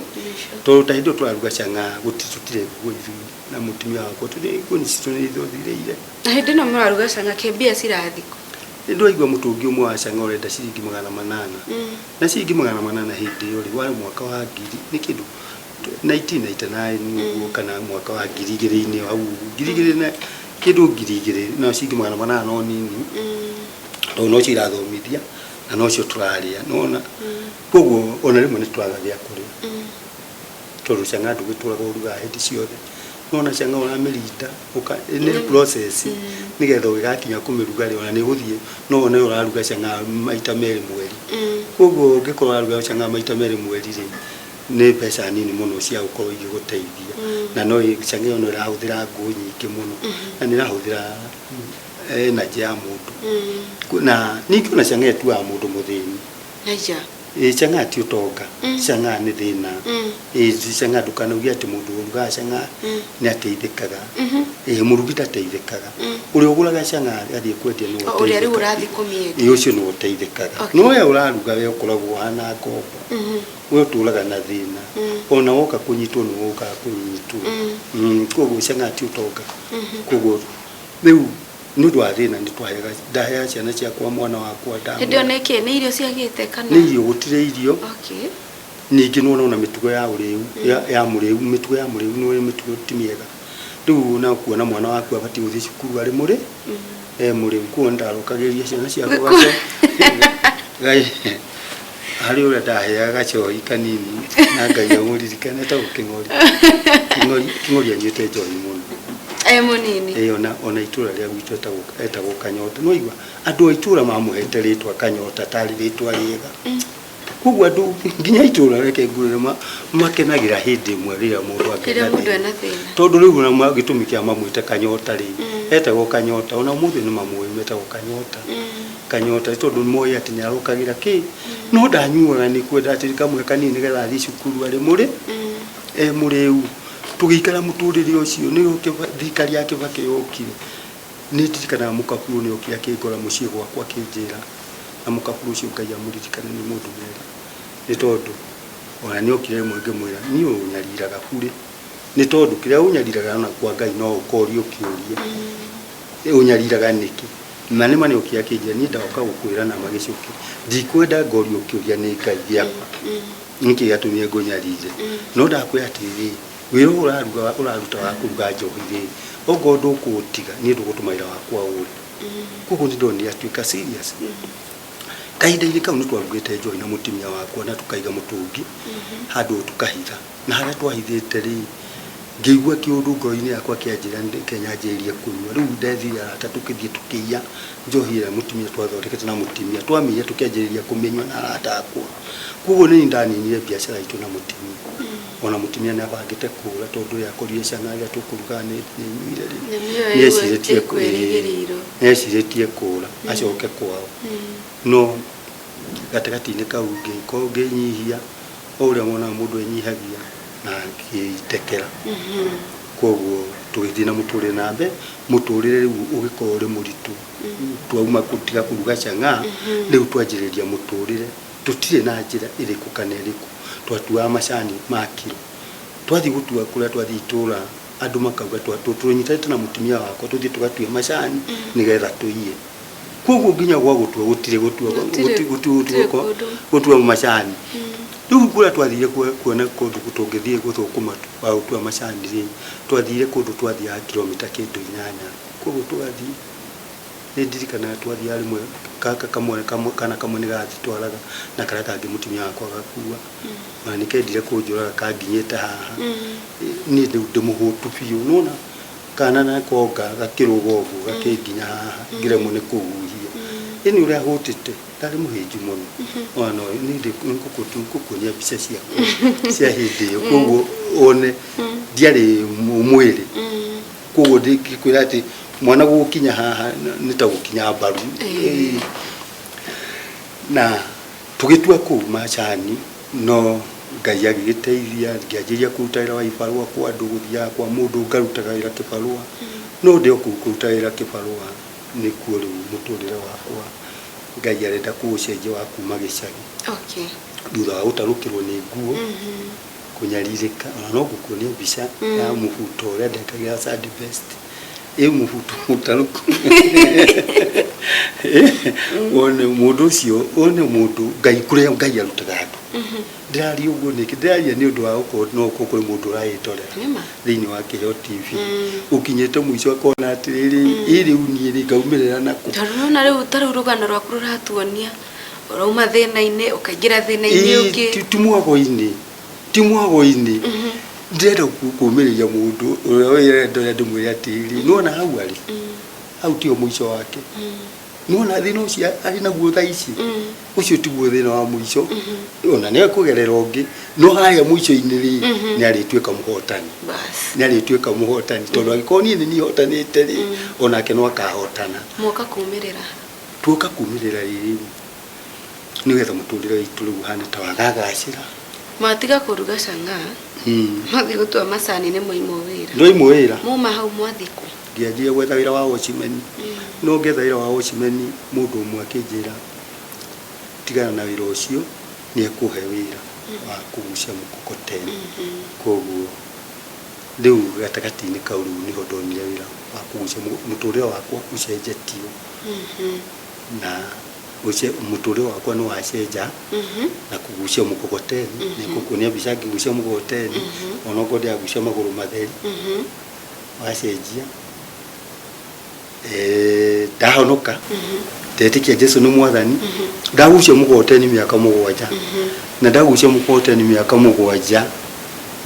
tondũ ta hĩndĩ ĩyo tũraruga chang'aa tũtirĩ nguo ithuĩ na mũtumia wakwa, tũtirĩ nguo citũ nĩ ithuthirĩire. Na hĩndĩ ĩno mũraruga chang'aa kĩ mbia cirathikũ? Nĩ ndĩraigua mũtũngi ũmwe wa chang'aa ũrenda ciringi 800. Na ciringi 800 hĩndĩ ĩyo rĩ, warĩ mwaka wa ngiri, nĩ kĩndũ 1999 ũguo, kana mwaka wa 2000-inĩ hau ũguo, 2000 na kĩndũ 2000, no ciringi 800 no nini. Tondũ nocio irathomithia na nocio tũrarĩa, nĩwona? Koguo ona rĩmwe nĩ twagaga gĩa kũrĩa. Tondũ chang'aa ndũgĩtũraga ũrugaga hĩndĩ ciothe. Nĩwona chang'aa ũramĩrinda, nĩ process, nĩgetha ũgĩgakinya kũmĩruga rĩ, ona nĩ ũgũthiĩ no wone ũraruga chang'aa maita merĩ mweri. Koguo ũngĩkorwo ũraruga chang'aa maita merĩ mweri rĩ, nĩ mbeca nini mũno cia gũkorwo igĩgũteithia. Na no chang'aa ĩyo no ĩrahũthĩra ngũ nyingĩ mũno, na nĩ ĩrahũthĩra energy ya mũndũ. Na ningĩ ona chang'aa ĩtuaga mũndũ mũthĩni. Aya. Ĩĩ, chang'aa ti ũtonga, chang'aa nĩ thĩna. Ĩĩ, chang'aa ndũkanauge atĩ mũndũ ũrugaga chang'aa nĩ ateithĩkaga. Ĩĩ, mũrugi ndateithĩkaga. Ũrĩa ũgũraga chang'aa athiĩ kwendia nĩwe Ũrĩa rĩu ũteithĩkaga. ũrathiĩ kũmĩendia. Ĩĩ, ũcio nĩwe ũteithĩkaga. No we ũraruga we ũkoragwo ũhana ngombo. We ũtũraga na thĩna. Ona woka kũnyitwo nĩwe ũkaga kũnyitwo. Koguo chang'aa ti ũtonga. Koguo rĩu nĩ ũndũ wa thĩna nĩ twaheaga, ndaheaga ciana ciakwa mwana wakwa Hĩndĩ ĩyo nĩ kĩ? Nĩ irio ciagĩte kana? Nĩ irio, gũtirĩ irio. Okay. Ningĩ nĩ wona mĩtugo ya ũrĩu, ya mũrĩu, mĩtugo ya mũrĩu nĩ mĩtugo ti mĩega. Rĩu ona kuona mwana waku abatiĩ gũthiĩ cukuru arĩ mũrĩ, e mũrĩu, koguo nĩ ndarokagĩria ciana ciakwa harĩ ũrĩa ndaheaga gacohi kanini na Ngai amũririkane etagwo Kĩng'ori. Kĩng'ori anyuĩte njohi mũno. E mũnini. Ĩĩ, ona itũra rĩa gwitũ etagwo Kanyota. Nĩ waigua andũ a itũra mamũhete rĩtwa Kanyota tarĩ rĩtwa rĩega. Koguo andũ nginya itũra reke ngwĩre makenagĩra hĩndĩ ĩmwe rĩrĩa mũndũ Rĩrĩa mũndũ ena thĩna. Tondũ rĩu ona gĩtũmi kĩa mamwĩte Kanyota rĩ, etagwo Kanyota, ona ũmũthĩ nĩ mamũĩ metagwo Kanyota. Kanyota tondũ nĩ moĩ atĩ nĩ arokagĩra kĩ, no ndanyuaga nĩ kwenda atĩ kamwe kanini nĩgetha athiĩ cukuru arĩ mũrĩ, e mũrĩu. Tũgĩikara mũtũrĩre ũcio nĩ thirikari ya Kibaki yokire. Nĩ ndirikanaga mũkaburu nĩ okire akĩngora mũciĩ gwakwa akĩnjĩra, na mũkaburu ũcio Ngai amũririkane nĩ mũndũ mwega. Nĩ tondũ ona nĩ okire rĩmwe ngĩmwĩra niĩ ũnyariraga burĩ. Nĩ tondũ kĩrĩa ũnyariraga ona kwa Ngai no ũkorio kĩũria. Ũnyariraga nĩkĩ? Na nĩ ma nĩ okire akĩnjĩra niĩ ndoka gũkwĩra na magĩcoki. Ndikwenda ngorio kĩũria nĩ Ngai gĩakwa. Nĩkĩ gĩatũmire ngũnyarire? No ndakwĩra atĩrĩrĩ, wĩra ũyũ ũraruta wa kũruga njohi rĩ, okorwo ndũkũũtiga niĩ ndũgũtũma wĩra wakwa ũre. Koguo nĩ ndonire atuĩka serious. Kahinda-inĩ kau nĩ twarugĩte njohi na mũtumia wakwa na tũkaiga mũtũngi handũ tũkahitha. Na harĩa twahithĩte rĩ, ngĩigua kĩũndũ ngoro-inĩ yakwa kĩanjĩra reke nyanjĩrĩrie kũnyua. Rĩu ndethire arata tũkĩthiĩ tũkĩiya njohi ĩrĩa mũtumia twathondekete na mũtumia. Twamĩiya tũkĩanjĩrĩria kũmĩnyua na arata akwa. Koguo nĩ niĩ ndaninire biacara itũ na mũtumia. Ona mũtumia nĩ abangĩte kũra tondũ rĩrĩa akorire chang'aa ĩrĩa tũkũrugaga nĩ nyuire rĩ, nĩ ecirĩtie kũra acoke kwao. No gatagatĩ-inĩ kau ngĩkorwo ngĩnyihia o ũrĩa wonaga mũndũ enyihagia. Na akĩndekera. Koguo tũgĩthiĩ na mũtũrĩre na mbere, mũtũrĩre rĩu ũgĩkorwo ũrĩ mũritũ. Twauma gũtiga kũruga chang'aa, rĩu twanjĩrĩria mũtũrĩre. Tũtirĩ na njĩra ĩrĩkũ kana ĩrĩkũ. Twatuaga macani ma kiro. Twathiĩ gũtua kũrĩa twathiĩ itũra, andũ makauga tũnyitanĩte na mũtumia wakwa tũthiĩ tũgatue macani nĩgetha tũiye. Koguo nginya gwa gũtua gũtirĩ gũtua Gũtirĩ kũndũ. Gũtua macani. Rĩu kũrĩa twathire kuona kũndũ tũngĩthiĩ gũthũkũma wa gũtua macani rĩ, twathire kũndũ twathiaga kilomita kĩndũ 8. Koguo tũgathiĩ, nĩ ndirikanaga twathiaga rĩmwe gaka kamwe kana kamwe nĩ gatwaraga na karĩa kangĩ mũtumia wakwa agakua. Ona nĩ kendire kũnjũraga kanginyĩte haha. Niĩ rĩu ndĩ mũhũtu biũ, nĩwona kana nakonga gakĩrũga ũguo gakĩnginya haha ngĩremwo nĩ kũhuhia. Ĩni ũrĩa hũtĩte, ndarĩ mũhĩnju mũno. Ona no niĩ ngũkuonia mbica ciakwa cia hĩndĩ ĩyo, koguo wone ndiarĩ mwĩrĩ. Koguo ndingĩkwĩra atĩ mwana gũgũkinya haha nĩ ta gũkinya mbaru. Na tũgĩtua kũu macani, no Ngai agĩgĩteithia ngĩanjĩrĩria kũruta wĩra wa ibarũa kwa andũ, gũthiaga kwa mũndũ ngarutaga wĩra kĩbarũa. No ndĩ o kũu kũruta wĩra kĩbarũa nĩkuo rĩu mũtũrĩre wakwa Ngai arenda kũũcenjia wa kuma gĩcagi. Thutha wa gũtarũkĩrwo nĩ nguo, kũnyarirĩka, ona no ngũkuonia mbica ya mũbuto ũrĩa ndekagĩra Sunday best. Ĩ mũbuto mũtarũku. Wone mũndũ ũcio, wone mũndũ Ngai kũrĩa Ngai arutaga andũ. Ndĩraria ũguo nĩkĩ? Ndĩraria nĩ ũndũ wa gũkorwo no gũkorwo kũrĩ mũndũ ũraĩtorera Nĩma. Thĩinĩ wa Kĩheo TV. Ũkinyĩte mũico akona atĩrĩrĩ, ĩ rĩu niĩ rĩ ngaumĩrĩra nakũ? Tondũ nĩwona rĩu ta rĩu rũgano rwaku rũratuonia ũrauma thĩna-inĩ ũkaingĩra thĩna-inĩ Ĩĩ, ũngĩ. Ti mwago-inĩ, ti mwago-inĩ. Ndĩrenda kũũmĩrĩria mũndũ ũrĩa ũrenda ndĩmwĩre atĩrĩrĩ, nĩwona hau arĩ, hau tiho mũico wake. Nĩwona thĩna ũcio arĩ naguo thaa ici, ũcio tiguo thĩna wa mũico. Ona nĩ ekũgerera ũngĩ, no harĩa mũico-inĩ rĩ, nĩ arĩtuĩka mũhotani. Bas. Nĩ arĩtuĩka mũhotani tondũ angĩkorwo niĩ nĩ niĩ hotanĩte rĩ, onake no akahotana. Mwoka kumĩrĩra. Tuoka kumĩrĩra rĩrĩ, nĩgetha mũtũrĩre witũ rĩu ũhane ta wagagacĩra. Mwatiga kũruga chang'aa, mwathiĩ gũtua macani nĩ mwaimwo wĩra. Ndwaimwo wĩra. Muma hau mwathiĩ kũ? Ngĩanjia gwetha wĩra wa watchman. No ngĩetha wĩra wa watchman, mũndũ ũmwe akĩnjĩra tigana na wĩra ũcio, nĩ ekũhe wĩra wa kũgucia mũkokoteni. Koguo rĩu gatagatĩ-inĩ kau rĩu nĩho ndonire wĩra wa kũgucia mũtũrĩre wakwa ũcenjetio. Na mũtũrĩre wakwa nĩ wacenja na kũgucia mũkokoteni. Nĩ ngũkuonia mbica ngĩgucia mũkokoteni, onokorwo ndĩragucia magũrũ matheri. Wacenjia. Ndahonoka, ndetĩkia Jesu nĩ mwathani, ndagucia mũkokoteni mĩaka 7. Na ndagucia mũkokoteni mĩaka 7,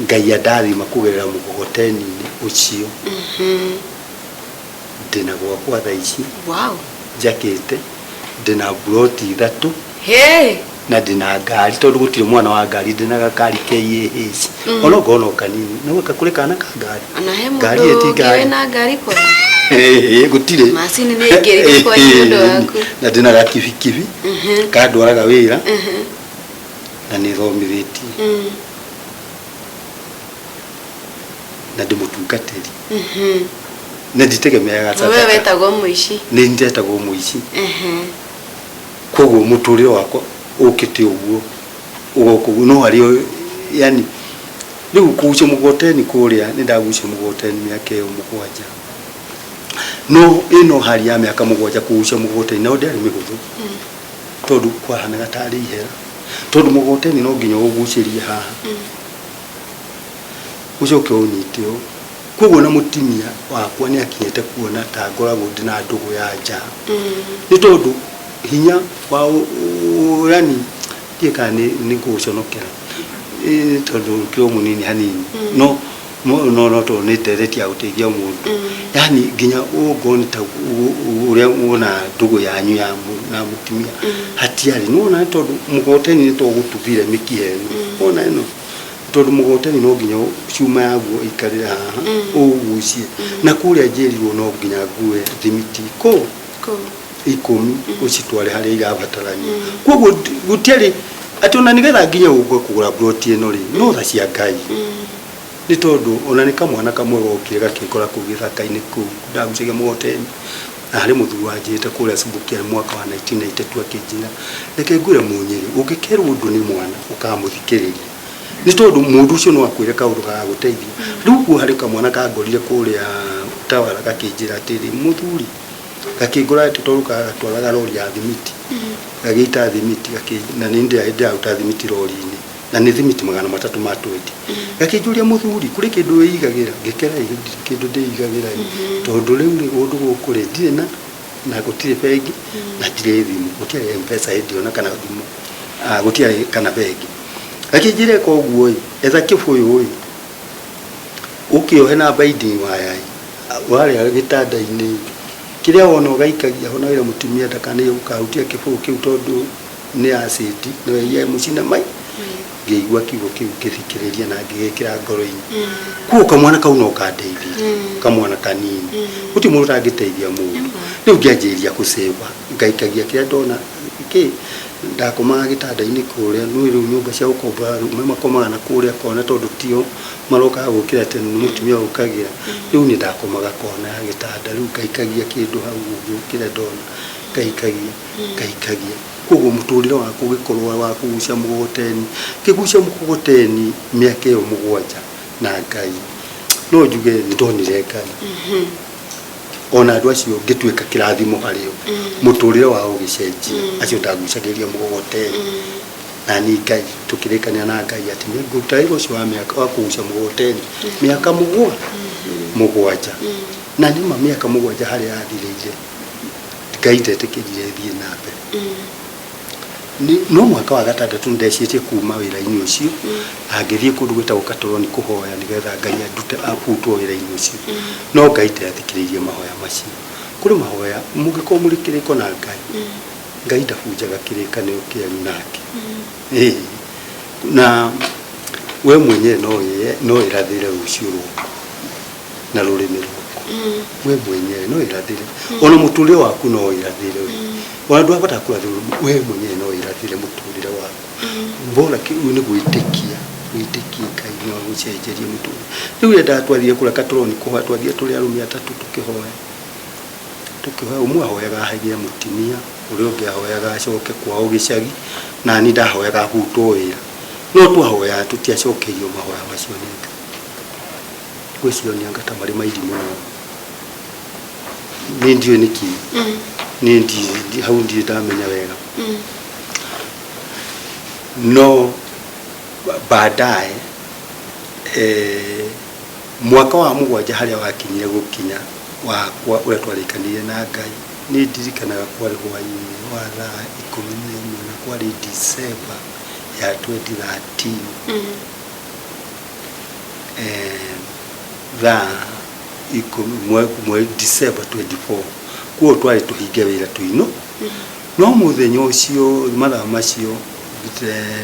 Ngai andathima kũgerera mũkokoteni-inĩ ũcio. Ndĩna gwakwa thaa ici. Njakĩte, ndĩna mburoti 3. Hey! Na ndĩna ngari tondũ gũtirĩ mwana wa ngari, ndĩna gakari KAH. Ona okorwo no kanini, no kũrĩ kana ka ngari. Ona he Ngari mũndũ ĩti ũngĩ ngari. wĩna ngari kwanyu? Ĩĩ, gũtirĩ. Macini nĩ ĩngĩrire kwanyu nĩ ũndũ waku. Na ndĩna gakibikibi kandwaraga wĩra na nĩ thomithĩtie na ndĩ mũtungatĩri na nditegemeaga We sadaka. wetagwo mũici. Nĩ ndetagwo mũici. Koguo mũtũrĩre wakwa ũkĩte ũguo ũgoka ũguo no harĩ yani rĩu kũgucia mũgoteni kũrĩa nĩ ndagucia mũgoteni mĩaka ĩyo 7. No ĩno hali ya mĩaka 7 kũgucia mũgoteni no ndĩarĩ mĩhũthũ. Tondũ kwahanaga tarĩ ihera. Tondũ mũgoteni no nginya ũgucĩrie haha. Ũcoke ũnyite ũũ. Koguo na mũtumia wakwa nĩ akinyĩte kuona ta ngoragwo ndĩna ndũgũ ya nja. Nĩ tondũ hinya wa yani ndiũĩ kana nĩ ngũgũconokera. Tondũ ũkĩrĩ o mũnini hanini. No no tondũ nĩ ndereti ya gũteithia mũndũ. Yani nginya ũngorwo nĩ ta ũrĩa wona ndũgũ yanyu ya na mũtumia hatiarĩ. Nĩ wona tondũ mũgoteni nĩ to ũgũtubire mĩkiha ĩno. Wona ĩno? Tondũ mũgoteni no nginya cuma yaguo ĩikarĩre haha ũũgucie. Na kũrĩa njĩrirwo no nginya ngue thimiti 10 ũcitware harĩa irabatarania. Koguo gũtiarĩ Atĩ ona nĩgetha nginye gũkũ kũgũra ploti ĩno rĩ, no tha cia Ngai. Nĩ tondũ ona nĩ kamwana kamwe gokire gakĩngora kũu gĩthaka-inĩ kũu ndagucagia mũgoteni, na harĩ mũthuri wanjĩrĩte kũrĩa Subukia mwaka wa 1992 akĩnjĩra, reke ngwĩre Mũnyĩrĩ, ũngĩkerwo ũndũ nĩ mwana ũkamũthikĩrĩria, nĩ tondũ mũndũ ũcio no akwĩre kaũndũ gagagũteithia. Rĩu ũguo harĩ kamwana kangorire kũrĩa Tawara gakĩnjĩra atĩrĩ, mũthuri, gakĩngora atĩ tondũ gatwaraga rori ya thimiti, gagĩita thimiti, na nĩ ndĩraruta thimiti rori-inĩ, na nĩ thimiti 320. Gakĩnjũria, mũthuri, kũrĩ kĩndũ wĩigagĩra? Ngĩkera ĩ, ndirĩ kĩndũ ndĩigagĩra ĩ, tondũ rĩu rĩ, ũndũ gũkũ rĩ, ndirĩ na gũtirĩ bengi na ndirĩ thimũ, gũtiarĩ M-Pesa hĩndĩ ĩyo na kana thimũ, gũtiarĩ kana bengi. Gakĩnjĩra ĩka ũguo ĩ, etha kĩbũyũ ĩ, ũkĩohe na binding wire ĩ, warĩa gĩtanda-inĩ, kĩrĩa wona ũgaikagia ho na wĩre mũtumia ndakanaige gũkahutia kĩbũyũ kĩu tondũ nĩ acid, no ĩige mũcine mai. Ngĩigua kiugo kĩu ngĩthikĩrĩria na ngĩgĩkĩra ngoro-inĩ. Koguo kamwana kau no kandeithirie, kamwana kanini. Gũtirĩ mũndũ ũtangĩteithia mũndũ. Rĩu ngĩanjĩrĩria gũcĩba, ngaikagia kĩrĩa ndona kĩ ndakomaga gĩtanda-inĩ kũrĩa, nĩũĩ rĩu nyũmba cia gũkombora arũme makomaga na kũrĩa kona tondũ tio marokaga gũkĩra tene nĩ mũtumia ũkagĩra. Rĩu niĩ ndakomaga kona ya gĩtanda, rĩu ngaikagia kĩndũ hau ũguo kĩrĩa ndona, ngaikagia, ngaikagia. Koguo mũtũrĩre wakwa ũgĩkorwo wa kũgucia mũgogoteni, ngĩgucia mũgogoteni mĩaka ĩyo 7 na Ngai, no njuge nĩ ndonire Ngai. Ona andũ acio ngĩtuĩka kĩrathimo harĩo, mũtũrĩre wao ũgĩcenjia, acio ndagucagĩrĩria mũgogoteni. Na niĩ Ngai, tũkĩrĩkanĩra na Ngai atĩ nĩ ngũruta wĩra ũcio wa mĩaka wa kũgucia mũgogoteni mĩaka 7. Na nĩma mĩaka 7 harĩa yathirĩire, Ngai ndetĩkĩrire thiĩ na mbere. No mwaka wa gatandatũ nĩndecirĩtie kuma wĩra-inĩ ũcio, na ngĩthiĩ kũndũ gwĩtagwo Katoroni kũhoya nĩgetha Ngai andute abutwo wĩra-inĩ ũcio. No Ngai ndathikĩrĩirie mahoya macio. Kũrĩ mahoya, mũngĩkorwo mũrĩ kĩrĩko na Ngai, Ngai ndabunjaga kĩrĩkanĩro kĩanyu nake. Ĩĩ. Na we mwenyewe no wĩrathĩre rũciũ rwaku na rũrĩmĩ rwaku. We mwenyewe no wĩrathĩre. Ona mũtũrĩre waku no wĩrathĩre we. Ona ndũrabatara kũrathĩrwo, we mwenyewe no wĩrathĩre mũtũrĩre waku. Bora kĩu nĩ gwĩtĩkia, wĩtĩkie Ngai no agũcenjerie mũtũrĩre. Rĩu rĩrĩa ndatwarire kũrĩa Katoroni kũhoya, twathire tũrĩ arũme atatũ tũkĩhoya. Tũkĩhoya, ũmwe ahoyaga hagĩe mũtumia, ũrĩa ũngĩ ahoyaga acoke kwao gĩcagi, na niĩ ndahoyaga hutwo wĩra. No twahoyaga tũtiacokeirio mahoya macio nĩ Ngai. Ngwĩciria anga ta marĩ mairimũ mũno. Niĩ ndiũĩ nĩkĩ. Niĩ hau ndirĩ ndamenya wega. No baadaye mwaka wa 7 harĩa wakinyire gũkinya wakwa ũrĩa twarĩkanĩire na Ngai, nĩ ndirikanaga kwarĩ hwaĩ-inĩ wa thaa 11 na kwarĩ December ya 2013. Thaa ikũmi December 24. Koguo twarĩ tũhinge wĩra tũinũ. No mũthenya ũcio mathaa macio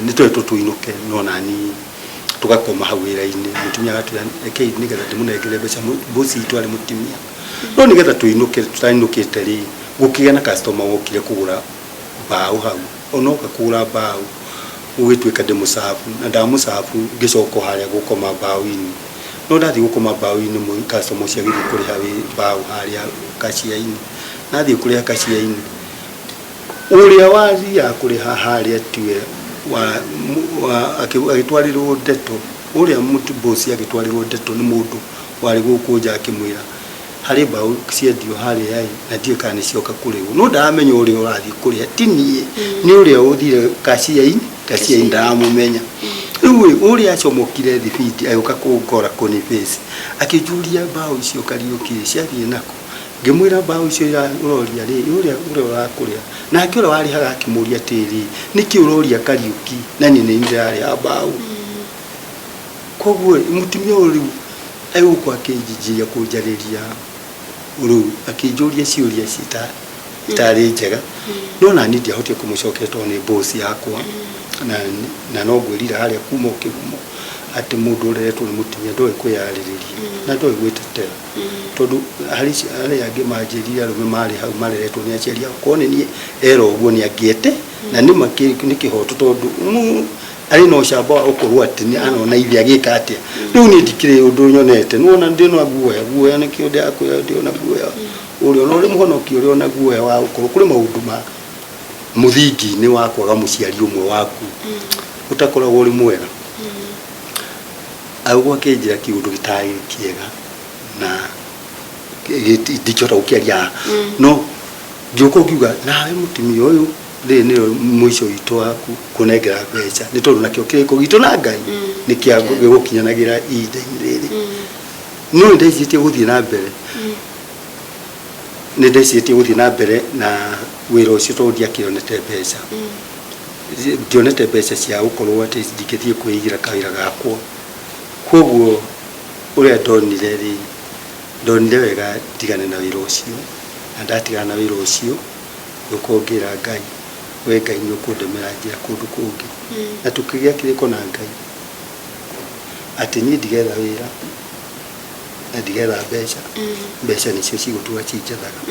nĩ twerirwo tũinũke no nani tũgakoma hau wĩra-inĩ. Mũtumia agatwĩra rekei nĩgetha ndĩmũnengere mbeca boss witũ arĩ mũtumia. No nĩgetha tũinũke tũtainũkĩte rĩ, gũkĩgĩa na customer wokire kũgũra mbaũ hau. Ona oka kũgũra mbaũ gũgĩtuĩka ndĩmũcabu na ndamũcabu ngĩcoka o harĩa gũkoma mbaũ-inĩ. No ndathiĩ gũkoma mbaũ-inĩ customer ũcio agĩthiĩ kũrĩha mbaũ harĩa kacia-inĩ. Na athiĩ kũrĩha kacia-inĩ, ũrĩa wathiaga kũrĩha harĩa tiwe agĩtwarĩrwo ndeto, ũrĩa boss agĩtwarĩrwo ndeto nĩ mũndũ warĩ gũkũ nja akĩmwĩra harĩ mbaũ ciendio harĩa ĩ, na ndiũĩ kana nĩ cioka kũrĩhwo. No ndaramenya ũrĩa ũrathiĩ kũrĩha ti niĩ, nĩ ũrĩa ũthire kacia-inĩ, kacia-inĩ ndaramũmenya. Rĩu ĩ, ũrĩa acomokire thibindi agĩũka kũngora kũnibĩci, akĩnjũria mbaũ icio Kariũki ĩ, ciathiĩ nakũ? Ngĩmwĩra mbaũ icio ũroria rĩ, ũrĩa ũrakũrĩha. Nake ũrĩa warĩhaga akĩmũria atĩrĩrĩ, nĩkĩ ũroria Kariũki na niĩ nĩ niĩ ndĩrarĩha mbaũ? Koguo mũtumia ũyũ rĩu agĩũka akĩnjĩnjĩria kũnjarĩria rĩu akĩnjũria ciũria citarĩ njega. No nani ndiahotire kũmũcokeria tondũ nĩ boss yakwa. Na no ngwĩrira harĩa kuma o kĩhumo atĩ mũndũ ũreretwo nĩ mũtumia Mũtumia ndoĩ kwĩyarĩrĩria na ndoĩ gwĩtetera, tondũ harĩ arĩa angĩ manjĩrire arũme marĩ hau mareretwo nĩ aciari ao, korwo nĩ niĩ era ũguo nĩ angĩete na nĩ ma nĩ kĩhoto, tondũ arĩ na ũcamba wa gũkorwo atĩ nĩ anona ithe agĩka atĩa. Rĩu niĩ ndikĩrĩ ũndũ nyonete, nĩwona ndĩ na guoya, guoya nĩkĩo ndĩrakwĩra ndĩ ona guoya ũrĩa ona ũrĩ mũhonokio ũrĩ ona guoya wa gũkorwo kũrĩ maũndũ ma mũthingi-inĩ wa kwaga mũciari ũmwe waku ũtakoragwo ũrĩ mwega. Agũkũ akĩnjĩra kĩũndũ gĩtarĩ kĩega na ndingĩhota gũkĩaria haha, no ngĩũka ngiuga nawe mũtumia ũyũ, rĩrĩ nĩrĩo mũico witũ wa kũnengera mbeca, nĩ tondũ nakĩo kĩrĩko gitũ na Ngai nĩ kĩa gĩgũkinyanagĩra ihinda-inĩ rĩrĩ. No nĩ ndecirĩtie gũthiĩ na mbere, nĩ ndecirĩtie gũthiĩ na mbere na wĩra ũcio tondũ ndiakĩonete mbeca, ndionete mbeca cia gũkorwo atĩ ndingĩthiĩ kwĩigĩra kawĩra gakwa. Koguo ũrĩa ndonire rĩ, ndonire wega ndigane na wĩra ũcio, na ndatigana na wĩra ũcio ngĩũka ngĩra Ngai, we Ngai nĩ ũkũndemera njĩra kũndũ kũngĩ. Na tũkĩgĩa kĩrĩko na Ngai atĩ niĩ ndigetha wĩra na ndigetha mbeca, mbeca nĩcio cigũtũra cinjethaga.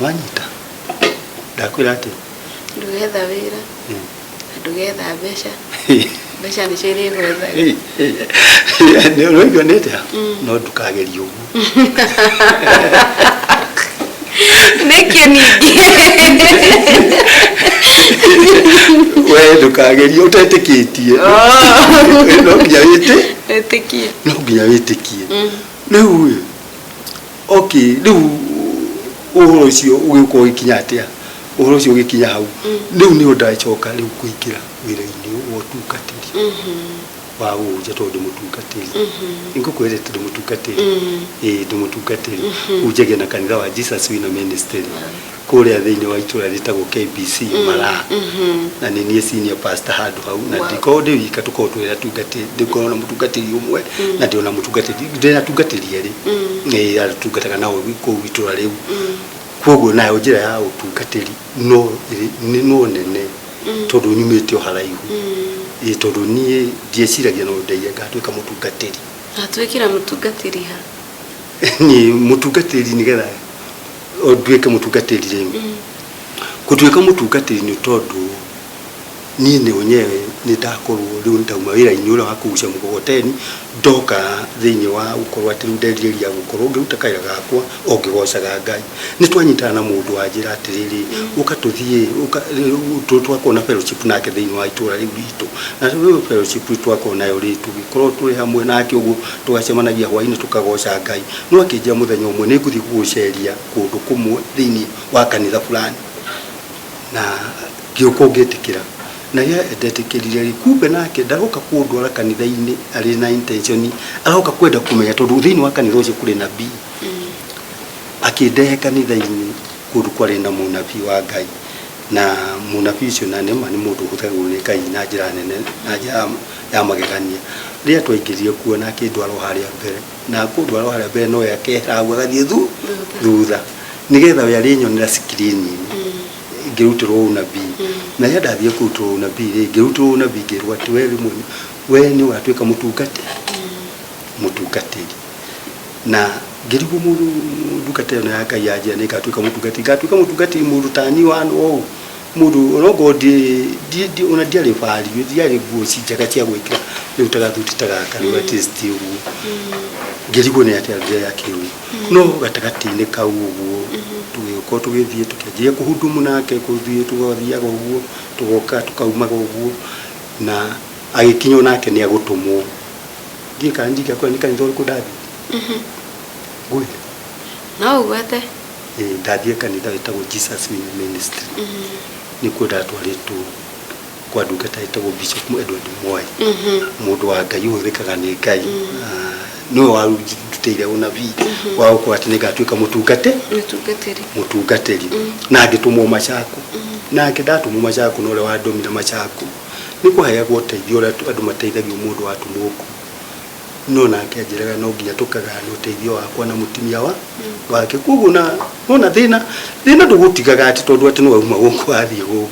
Wanyita ndakwĩra atĩ Ndũgetha wĩra na ndũgetha mbeca, mbeca nĩcio irĩgwethaga. Nĩ ũraigua nĩ atĩa? No ndũkagerie ũguo. Nĩkĩ ningĩ? We ndũkagerie ũtetĩkĩtie. No nginya wĩtĩ Wĩtĩkie. No nginya wĩtĩkie. Rĩu ĩ, okay, rĩu ũhoro ũcio ũgĩũka ũgĩkinya atĩa? Ũhoro ũcio ũgĩkinya hau rĩu nĩho ndacoka rĩu kũingĩra wĩra-inĩ wa ũtungatĩri wa gũũnja, tondũ ndĩ mũtungatĩri. Nĩngũkwĩrĩte ndĩ mũtungatĩri. Ĩĩ, ndĩ mũtungatĩri, hunjagia na kanitha wa Jesus Winner Ministry kũrĩa thĩinĩ wa itũra rĩtagwo KBC Maraa, na nĩ niĩ senior pastor handũ hau na ndikoragwo ndĩ wika, tũkoragwo twĩ atungatĩri, ndĩkoragwo na mũtungatĩri ũmwe na ndĩ ona mũtungatĩri, ndĩ na atungatĩri erĩ. Ĩĩ, atungataga nao kũu itũra rĩu. Koguo nayo njĩra ya ũtungatĩri no no nene tondũ nyumĩte o haraihu. Ĩĩ, tondũ niĩ ndieciragia no ndeire ngatuĩka mũtungatĩri. Atuĩkĩra mũtungatĩri ha? Niĩ mũtungatĩri, nĩgetha nduĩke mũtungatĩri rĩ, gũtuĩka mũtungatĩri nĩ tondũ niĩ nĩ wenyewe nĩ ndakorwo rĩu ndauma wĩra-inĩ ũrĩa wa kũgucia mũgogoteni, ndoka thĩinĩ wa gũkorwo atĩ rĩu nderirĩria gũkorwo ngĩruta kawĩra gakwa o ngĩgocaga Ngai. Nĩ twanyitana na mũndũ wanjĩra atĩrĩrĩ, ũka tũthiĩ, ũka twakorwo na fellowship nake thĩinĩ wa itũra rĩu ritũ, na rĩu fellowship twakorwo nayo rĩ, tũgĩkorwo tũrĩ hamwe nake ũguo, tũgacemanagia hwainĩ tũkagoca Ngai. No akĩnjĩra mũthenya ũmwe nĩ ngũthiĩ gũgũceria kũndũ kũmwe thĩinĩ wa kanitha fulani, na ngĩũka ngĩtĩkĩra. Na rĩrĩa ndetĩkĩrire rĩ, kumbe nake ndaroka kũndwara kanitha-inĩ arĩ na intention, aroka kwenda kũmenya tondũ thĩinĩ wa kanitha ũcio kũrĩ nabii. Akĩndehe kanitha-inĩ kũndũ kwarĩ na mũnabii wa Ngai, na mũnabii ũcio na nĩma nĩ mũndũ ũhũthagĩrwo nĩ Ngai na njĩra nene, na njĩra ya magegania. Rĩrĩa twaingĩrire kuo na akĩndwara o harĩa mbere, na kũndwara o harĩa mbere nowe akehera hau agathiĩ thutha nĩgetha we arĩnyonera screen-inĩ ngĩrutĩrwo ũnabii. Na rĩrĩa ndathiĩ kũrutĩrwo ũnabii rĩ, ngĩrutĩrwo ũnabii ngĩrwo atĩ we rĩmwe we nĩ ũgatuĩka mũtungatĩri. Na ngĩrigwo mũndũ ndungata ĩno ya Ngai yanjĩra nĩ ngatuĩka mũtungatĩri, ngatuĩka mũtungatĩri mũndũ ta niĩ ũhana ũũ, mũndũ onokorwo ona ndiarĩ value, ndiarĩ nguo njega cia gwĩkĩra rĩu ta gathuti ta gaka rĩu at least ũguo. Ngĩrigwo nĩ atĩa ndĩrakĩrwo. No gatagatĩ-inĩ kau ũguo tũgĩkorwo tũgĩthiĩ tũkĩanjĩrĩria kũhudumu nake, gũthiĩ tũgathiaga ũguo, tũgoka tũkaumaga ũguo, na agĩkinya onake nĩ agũtũmwo. Ndiũĩ kana ndingĩakwĩra nĩ kanitha ũrĩkũ ndathiĩ. Ngwĩre? No ũgwete. Ĩĩ, ndathiĩ kanitha wĩtagwo Jesus Winner Ministry. Nĩkuo ndatwarĩtwo kwa ndungata ĩtagwo Bishop Edward Mwai, mũndũ wa Ngai ũhũthĩkaga nĩ Ngai. Nĩwe warutĩire ũnabii wa gũkorwo atĩ nĩngatuĩka mũtungatĩri. Mũtungatĩri. Na ngĩtũmwo Machako. Nake ndatũmwo Machako, na ũrĩa wandũmire Machako nĩ kũheagwo ũteithio ũrĩa andũ mateithagio mũndũ watũmwo kũu. No nake anjĩraga no nginya tũkagayana ũteithio wakwa na mũtumia wa wake. Koguo na nona thĩna thĩna ndũgũtigaga atĩ tondũ atĩ nĩwauma gũkũ wathiĩ gũkũ,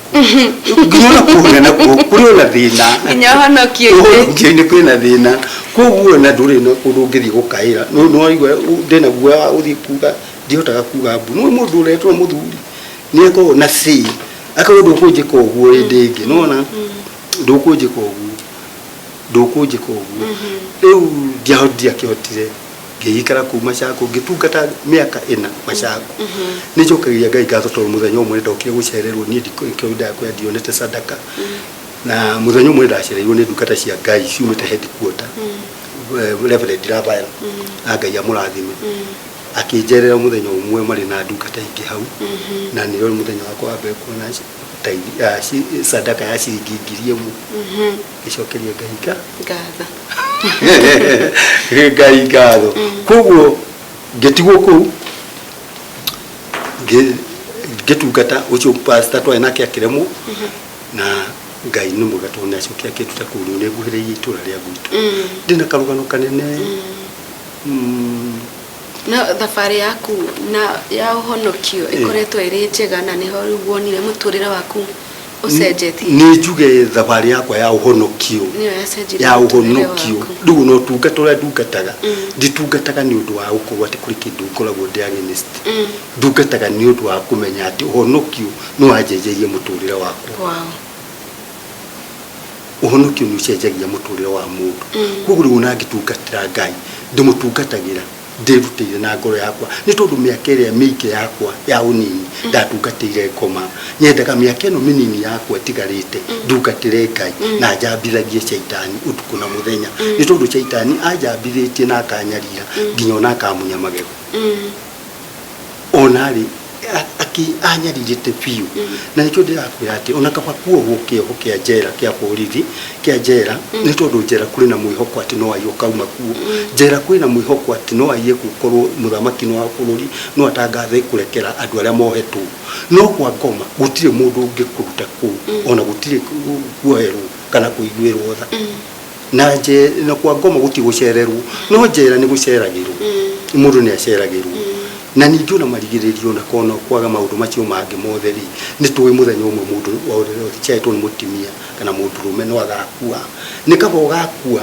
nginya ona kũrĩa nakuo kũrĩ ona thĩna. Nginya ũhonokio-inĩ. Ũhonokio-inĩ kwĩna thĩna. Koguo ona ndũrĩ na kũndũ ũngĩthiĩ gũkaĩra. No nĩwaigua ndĩna guoya wa gũthiĩ kuga, ndihotaga kuga mbu. Nĩũĩ mũndũ ũretwo mũthuri nĩ akoragwo na say, akorwo ndũkũnjĩka ũguo hĩndĩ ĩngĩ, nĩwona ndũkũnjĩka ũguo, ndũkũnjĩka ũguo. Rĩu ndiakĩhotire, ngĩikara kũu Machakos, ngĩtungata mĩaka 4 Machakos. Nĩ njokagĩria Ngai ngatho tondũ mũthenya ũmwe nĩ ndokire gũcererwo niĩ ndikĩo ndakwĩra ndionete sadaka. Na mũthenya ũmwe nĩ ndacereirwo nĩ ndungata cia Ngai ciumĩte headquarter, Reverend Rafael, na Ngai amũrathime. Akĩnjerera mũthenya ũmwe marĩ na ndungata ingĩ hau, na nĩrĩo mũthenya wakwa wa mbere kuona sadaka ya ciringi 1000. Ngĩcokeria Ngai ngatho. Ngai ngatho. Koguo ngĩtigwo kũu ngĩtungata ũcio pastor twarĩ nake akĩremwo, na Ngai nĩ mwega tondũ nĩacokire akĩnduta kũu. Rĩu nĩnguhĩrĩirie itũra rĩa gwitũ, ndĩna karũgano kanene. No thabarĩ yaku na ya ũhonokio ĩkoretwo ĩrĩ njega, na nĩho rĩu wonire mũtũrĩre waku ũcenjetie? Nĩ njuge thabarĩ yakwa ya ũhonokio nĩyo yacenjirie ya mũtũrĩre ũhonokio waku. Rĩu ona ũtungata ũrĩa ndungataga, nditungataga nĩ ũndũ wa gũkorwo atĩ kũrĩ kĩndũ ngoragwo ndĩ against. Ndungataga nĩ ũndũ wa kũmenya atĩ ũhonokio nĩ wanjenjeirie mũtũrĩre wakwa. Ũhonokio nĩ ũcenjagia mũtũrĩre wa mũndũ. Koguo rĩu ona ngĩtungatĩra Ngai, ndĩmũtungatagĩra ndĩrutĩire na ngoro yakwa, nĩ tondũ mĩaka ĩrĩa mĩingĩ yakwa ya ũnini ndatungatĩire ngoma. Nyendaga mĩaka ĩno mĩnini yakwa ĩtigarĩte ndungatĩre Ngai na njambithagie caitani ũtukũ na mũthenya, nĩ tondũ caitani anjambithĩtie na akanyarira nginya ona akamunya magego. Ona rĩ anyarirĩte biũ, na nĩkĩo ndĩrakwĩra atĩ ona kaba kuohwo kĩoho kĩa njera kĩa borithi kĩa njera, nĩ tondũ njera kũrĩ na mwĩhoko atĩ no aiye ũkauma kuo. Njera kwĩna mwĩhoko atĩ no aiye gũkorwo mũthamaki wa bũrũri no atangathe kũrekera andũ arĩa mohetwo. No kwa ngoma gũtirĩ mũndũ ũngĩkũruta kũu, ona gũtirĩ kuoherwo kana kũiguĩrwo tha. Na na kwa ngoma gũtirĩ gũcererwo, no njera nĩ gũceragĩrwo, mũndũ nĩ aceragĩrwo. Na ningĩ ona marigĩrĩrio na kona kwaga maũndũ macio mangĩ mothe rĩ, nĩ tũĩ mũthenya ũmwe mũndũ ũciarĩtwo nĩ mũtumia kana mũndũrũme no agakua. Nĩ kaba ũgakua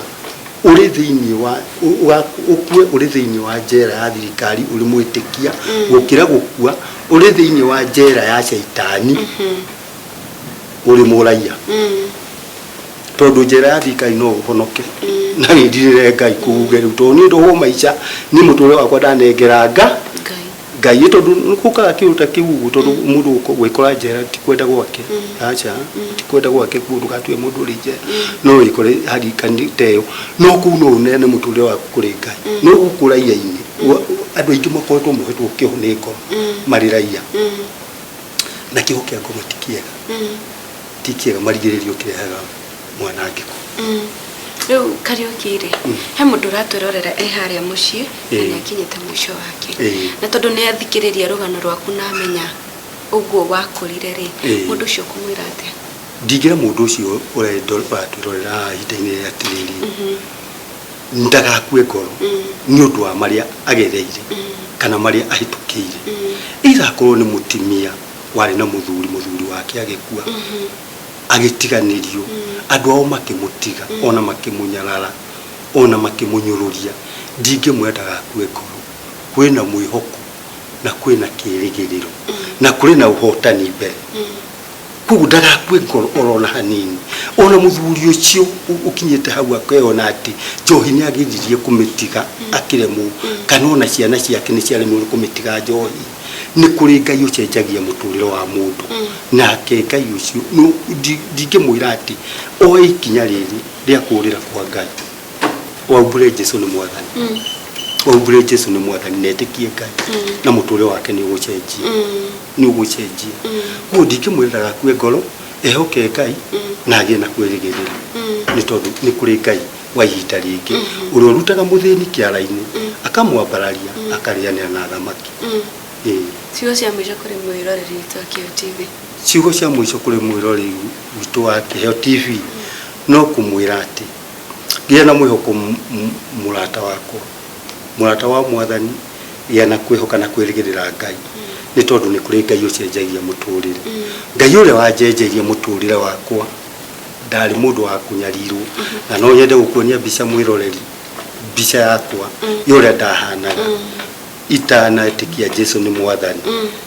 ũrĩ thĩinĩ wa ũkue ũrĩ thĩinĩ wa njera ya thirikari ũrĩ mwĩtĩkia, gũkĩra gũkua ũrĩ thĩinĩ wa njera ya caitani ũrĩ mũraiya. Tondũ njera ya thirikari no ũhonoke na wĩrirĩre Ngai kũuge rĩu, tondũ niĩ ndohwo maica niĩ mũtũrĩre wakwa ndanengera Ngai. Ngai, tondũ nĩgũkaga kĩũndũ ta kĩu ũguo, tondũ mũndũ gwĩkora njera ti kwenda gwake, aca, ti kwenda gwake. Kuo ndũgatue mũndũ ũrĩ njera, no wĩkore harikani ta ĩyo, no kũu no ũneane mũtũrĩre waku kũrĩ Ngai. No gũkũ raia-inĩ andũ aingĩ makoretwo mohetwo kĩoho nĩ ngoma marĩ raia, na kĩoho kĩa ngoma ti kĩega, ti kĩega, marigĩrĩrio kĩrehaga mwanangĩko. Rĩu Kariũki rĩ, he mũndũ ũratwĩrorera e harĩa mũciĩ na nĩ akinyĩte mũico wake, na tondũ nĩ athikĩrĩria rũgano rwaku na amenya ũguo wakũrire rĩ, mũndũ ũcio ũkũmwĩra atĩa? Ndingĩra mũndũ ũcio ũratwĩrorera haha ihinda-inĩ rĩrĩ atĩrĩrĩ, ndagakue ngoro nĩ ũndũ wa marĩa agereire kana marĩa ahĩtũkĩire. Either akorwo nĩ mũtumia warĩ na mũthuri, mũthuri wake agĩkua, agĩtiganĩrio, andũ ao makĩmũtiga, ona makĩmũnyarara, ona makĩmũnyũrũria, ndingĩmwĩra ndagakue ngoro. Kwĩna mwĩhoko na kwĩna kĩrĩgĩrĩro na kũrĩ na ũhotani mbere. Koguo ndagakue ngoro orona hanini. Ona mũthuri ũcio ũkinyĩte hau akeyona atĩ njohi nĩ ageririe kũmĩtiga akĩremwo, kana ona ciana ciake nĩ ciaremirwo nĩ kũmĩtiga njohi, nĩ kũrĩ Ngai ũcenjagia mũtũrĩre wa mũndũ. Nake Ngai ũcio ndingĩmwĩra atĩ oe ikinya rĩrĩ rĩa kũũrĩra kwa Ngai. Waumbũre Jesu nĩ mwathani, waumbũre Jesu nĩ mwathani, na etĩkie Ngai, na mũtũrĩre wake nĩ ũgũcenjia, nĩ ũgũcenjia. Koguo ndingĩmwĩra ndagakue ngoro, ehoke Ngai na agĩe na kwĩrĩgĩrĩra, nĩ tondũ nĩ kũrĩ Ngai wa ihinda rĩngĩ ũrĩa ũrutaga mũthĩni kĩara-inĩ akamwambararia akarĩanĩra na athamaki. Ĩĩ. Ciugo cia mũico kũrĩ mwĩroreri witũ wa Kĩheo TV. Ciugo cia mũico kũrĩ mwĩroreri witũ wa Kĩheo TV no kũmwĩra atĩ Gĩa na mwĩhoko mũrata wakwa, mũrata wa Mwathani, gĩa na kwĩhoka na kwĩrĩgĩrĩra Ngai, nĩ tondũ nĩ kũrĩ Ngai ũcenjagia mũtũrĩre. Ngai ũrĩa wanjenjeirie mũtũrĩre wakwa, ndarĩ mũndũ wa kũnyarirwo, na no nyende gũkuonia mbica mwĩroreri, mbica yakwa ya ũrĩa ndahanaga itanetĩkia Jesu nĩ Mwathani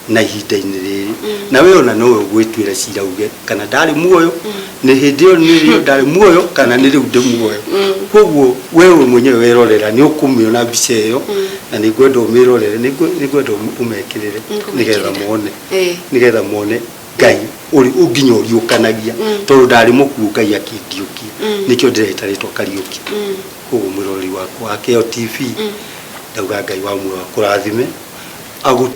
na ihinda-inĩ rĩrĩ. Na we ona nowe ũgwĩtuĩra cira uge kana ndarĩ muoyo nĩ hĩndĩ ĩyo, nĩrĩo ndarĩ muoyo kana nĩ rĩu ndĩ muoyo. Koguo we we mwenyewe werorera nĩ ũkũmĩona mbica ĩyo, na nĩ ngwenda ũmĩrorere, nĩ ngwenda ũmekĩrĩre nĩgetha mone, nĩgetha mone Ngai ũrĩ nginya ũriũkanagia, tondũ ndarĩ mũkuũ Ngai akĩndiũkia, nĩkĩo ndĩreta rĩtwa Kariũki. Koguo mwĩroreri wakwa wa Kĩo TV, ndauga Ngai wa muoyo akũrathime, agũ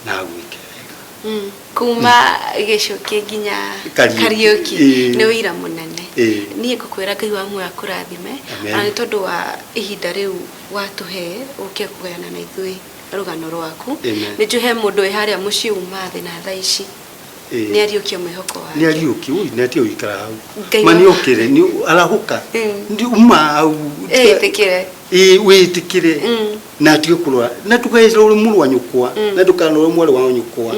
na agwĩke wega. Kuma Gĩcũkĩ nginya Kariũki. Kariũki nĩ ũira mũnene. Niĩ ngũkwĩra Ngai wa muoyo akũrathime. Amen. Ona nĩ tondũ wa ihinda rĩu watũhe ũke kũgayana na ithuĩ rũgano rwaku. Amen. Nĩ njũĩ he mũndũ wĩ harĩa mũciĩ uma thĩ na thaa ici nĩ ariũkie mwĩhoko wake. Nĩ ariũkie, ui, nĩ atige gũikara hau. Ngai Ma nĩ okĩre, nĩ arahũka. Nĩ uma hau. Ĩtĩkĩre. Ĩĩ, wĩtĩkĩre. Na atige kũrora. Na ndũkarore mũrũ wa nyũkwa, na ndũkanarore mwarĩ wa nyũkwa.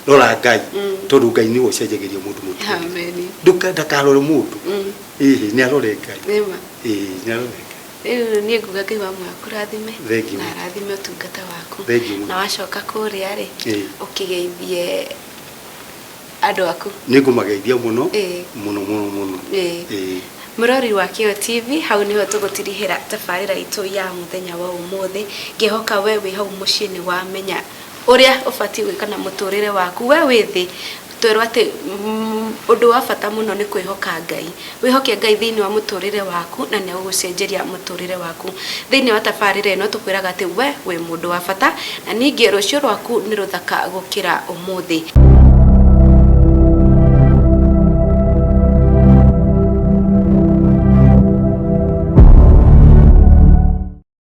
Rora Ngai, tondũ Ngai nĩwe ũcenjagĩria mũndũ mũtũrĩre. Amen. Ndakarore mũndũ. Ĩĩ, nĩ arore Ngai. Nĩma. Ĩĩ, nĩ arore Ngai. Rĩu niĩ nguga Ngai wa muoyo akũrathime Thank you. na arathime ũtungata waku. Thank you. Na wacoka kũrĩa rĩ, ũkĩgeithie andũ aku. Nĩ ngũmageithia mũno, mũno mũno mũno. Mũrori wa Kĩo TV, hau nĩho tũgũtirihĩra tabarĩra itũ ya mũthenya wa ũmũthĩ. Ngĩhoka we wĩ hau mũciĩ nĩ wamenya ũrĩa ũbatiĩ gwĩka na mũtũrĩre waku. We wĩ thĩ, twerwo atĩ ũndũ wa bata mũno nĩ kwĩhoka Ngai. Wĩhoke Ngai thĩinĩ wa mũtũrĩre waku na nĩ egũgũcenjeria mũtũrĩre waku. Thĩinĩ wa tabarĩra ĩno tũkwĩraga atĩ we wĩ mũndũ wa bata na ningĩ rũciũ rwaku nĩ rũthaka gũkĩra ũmũthĩ.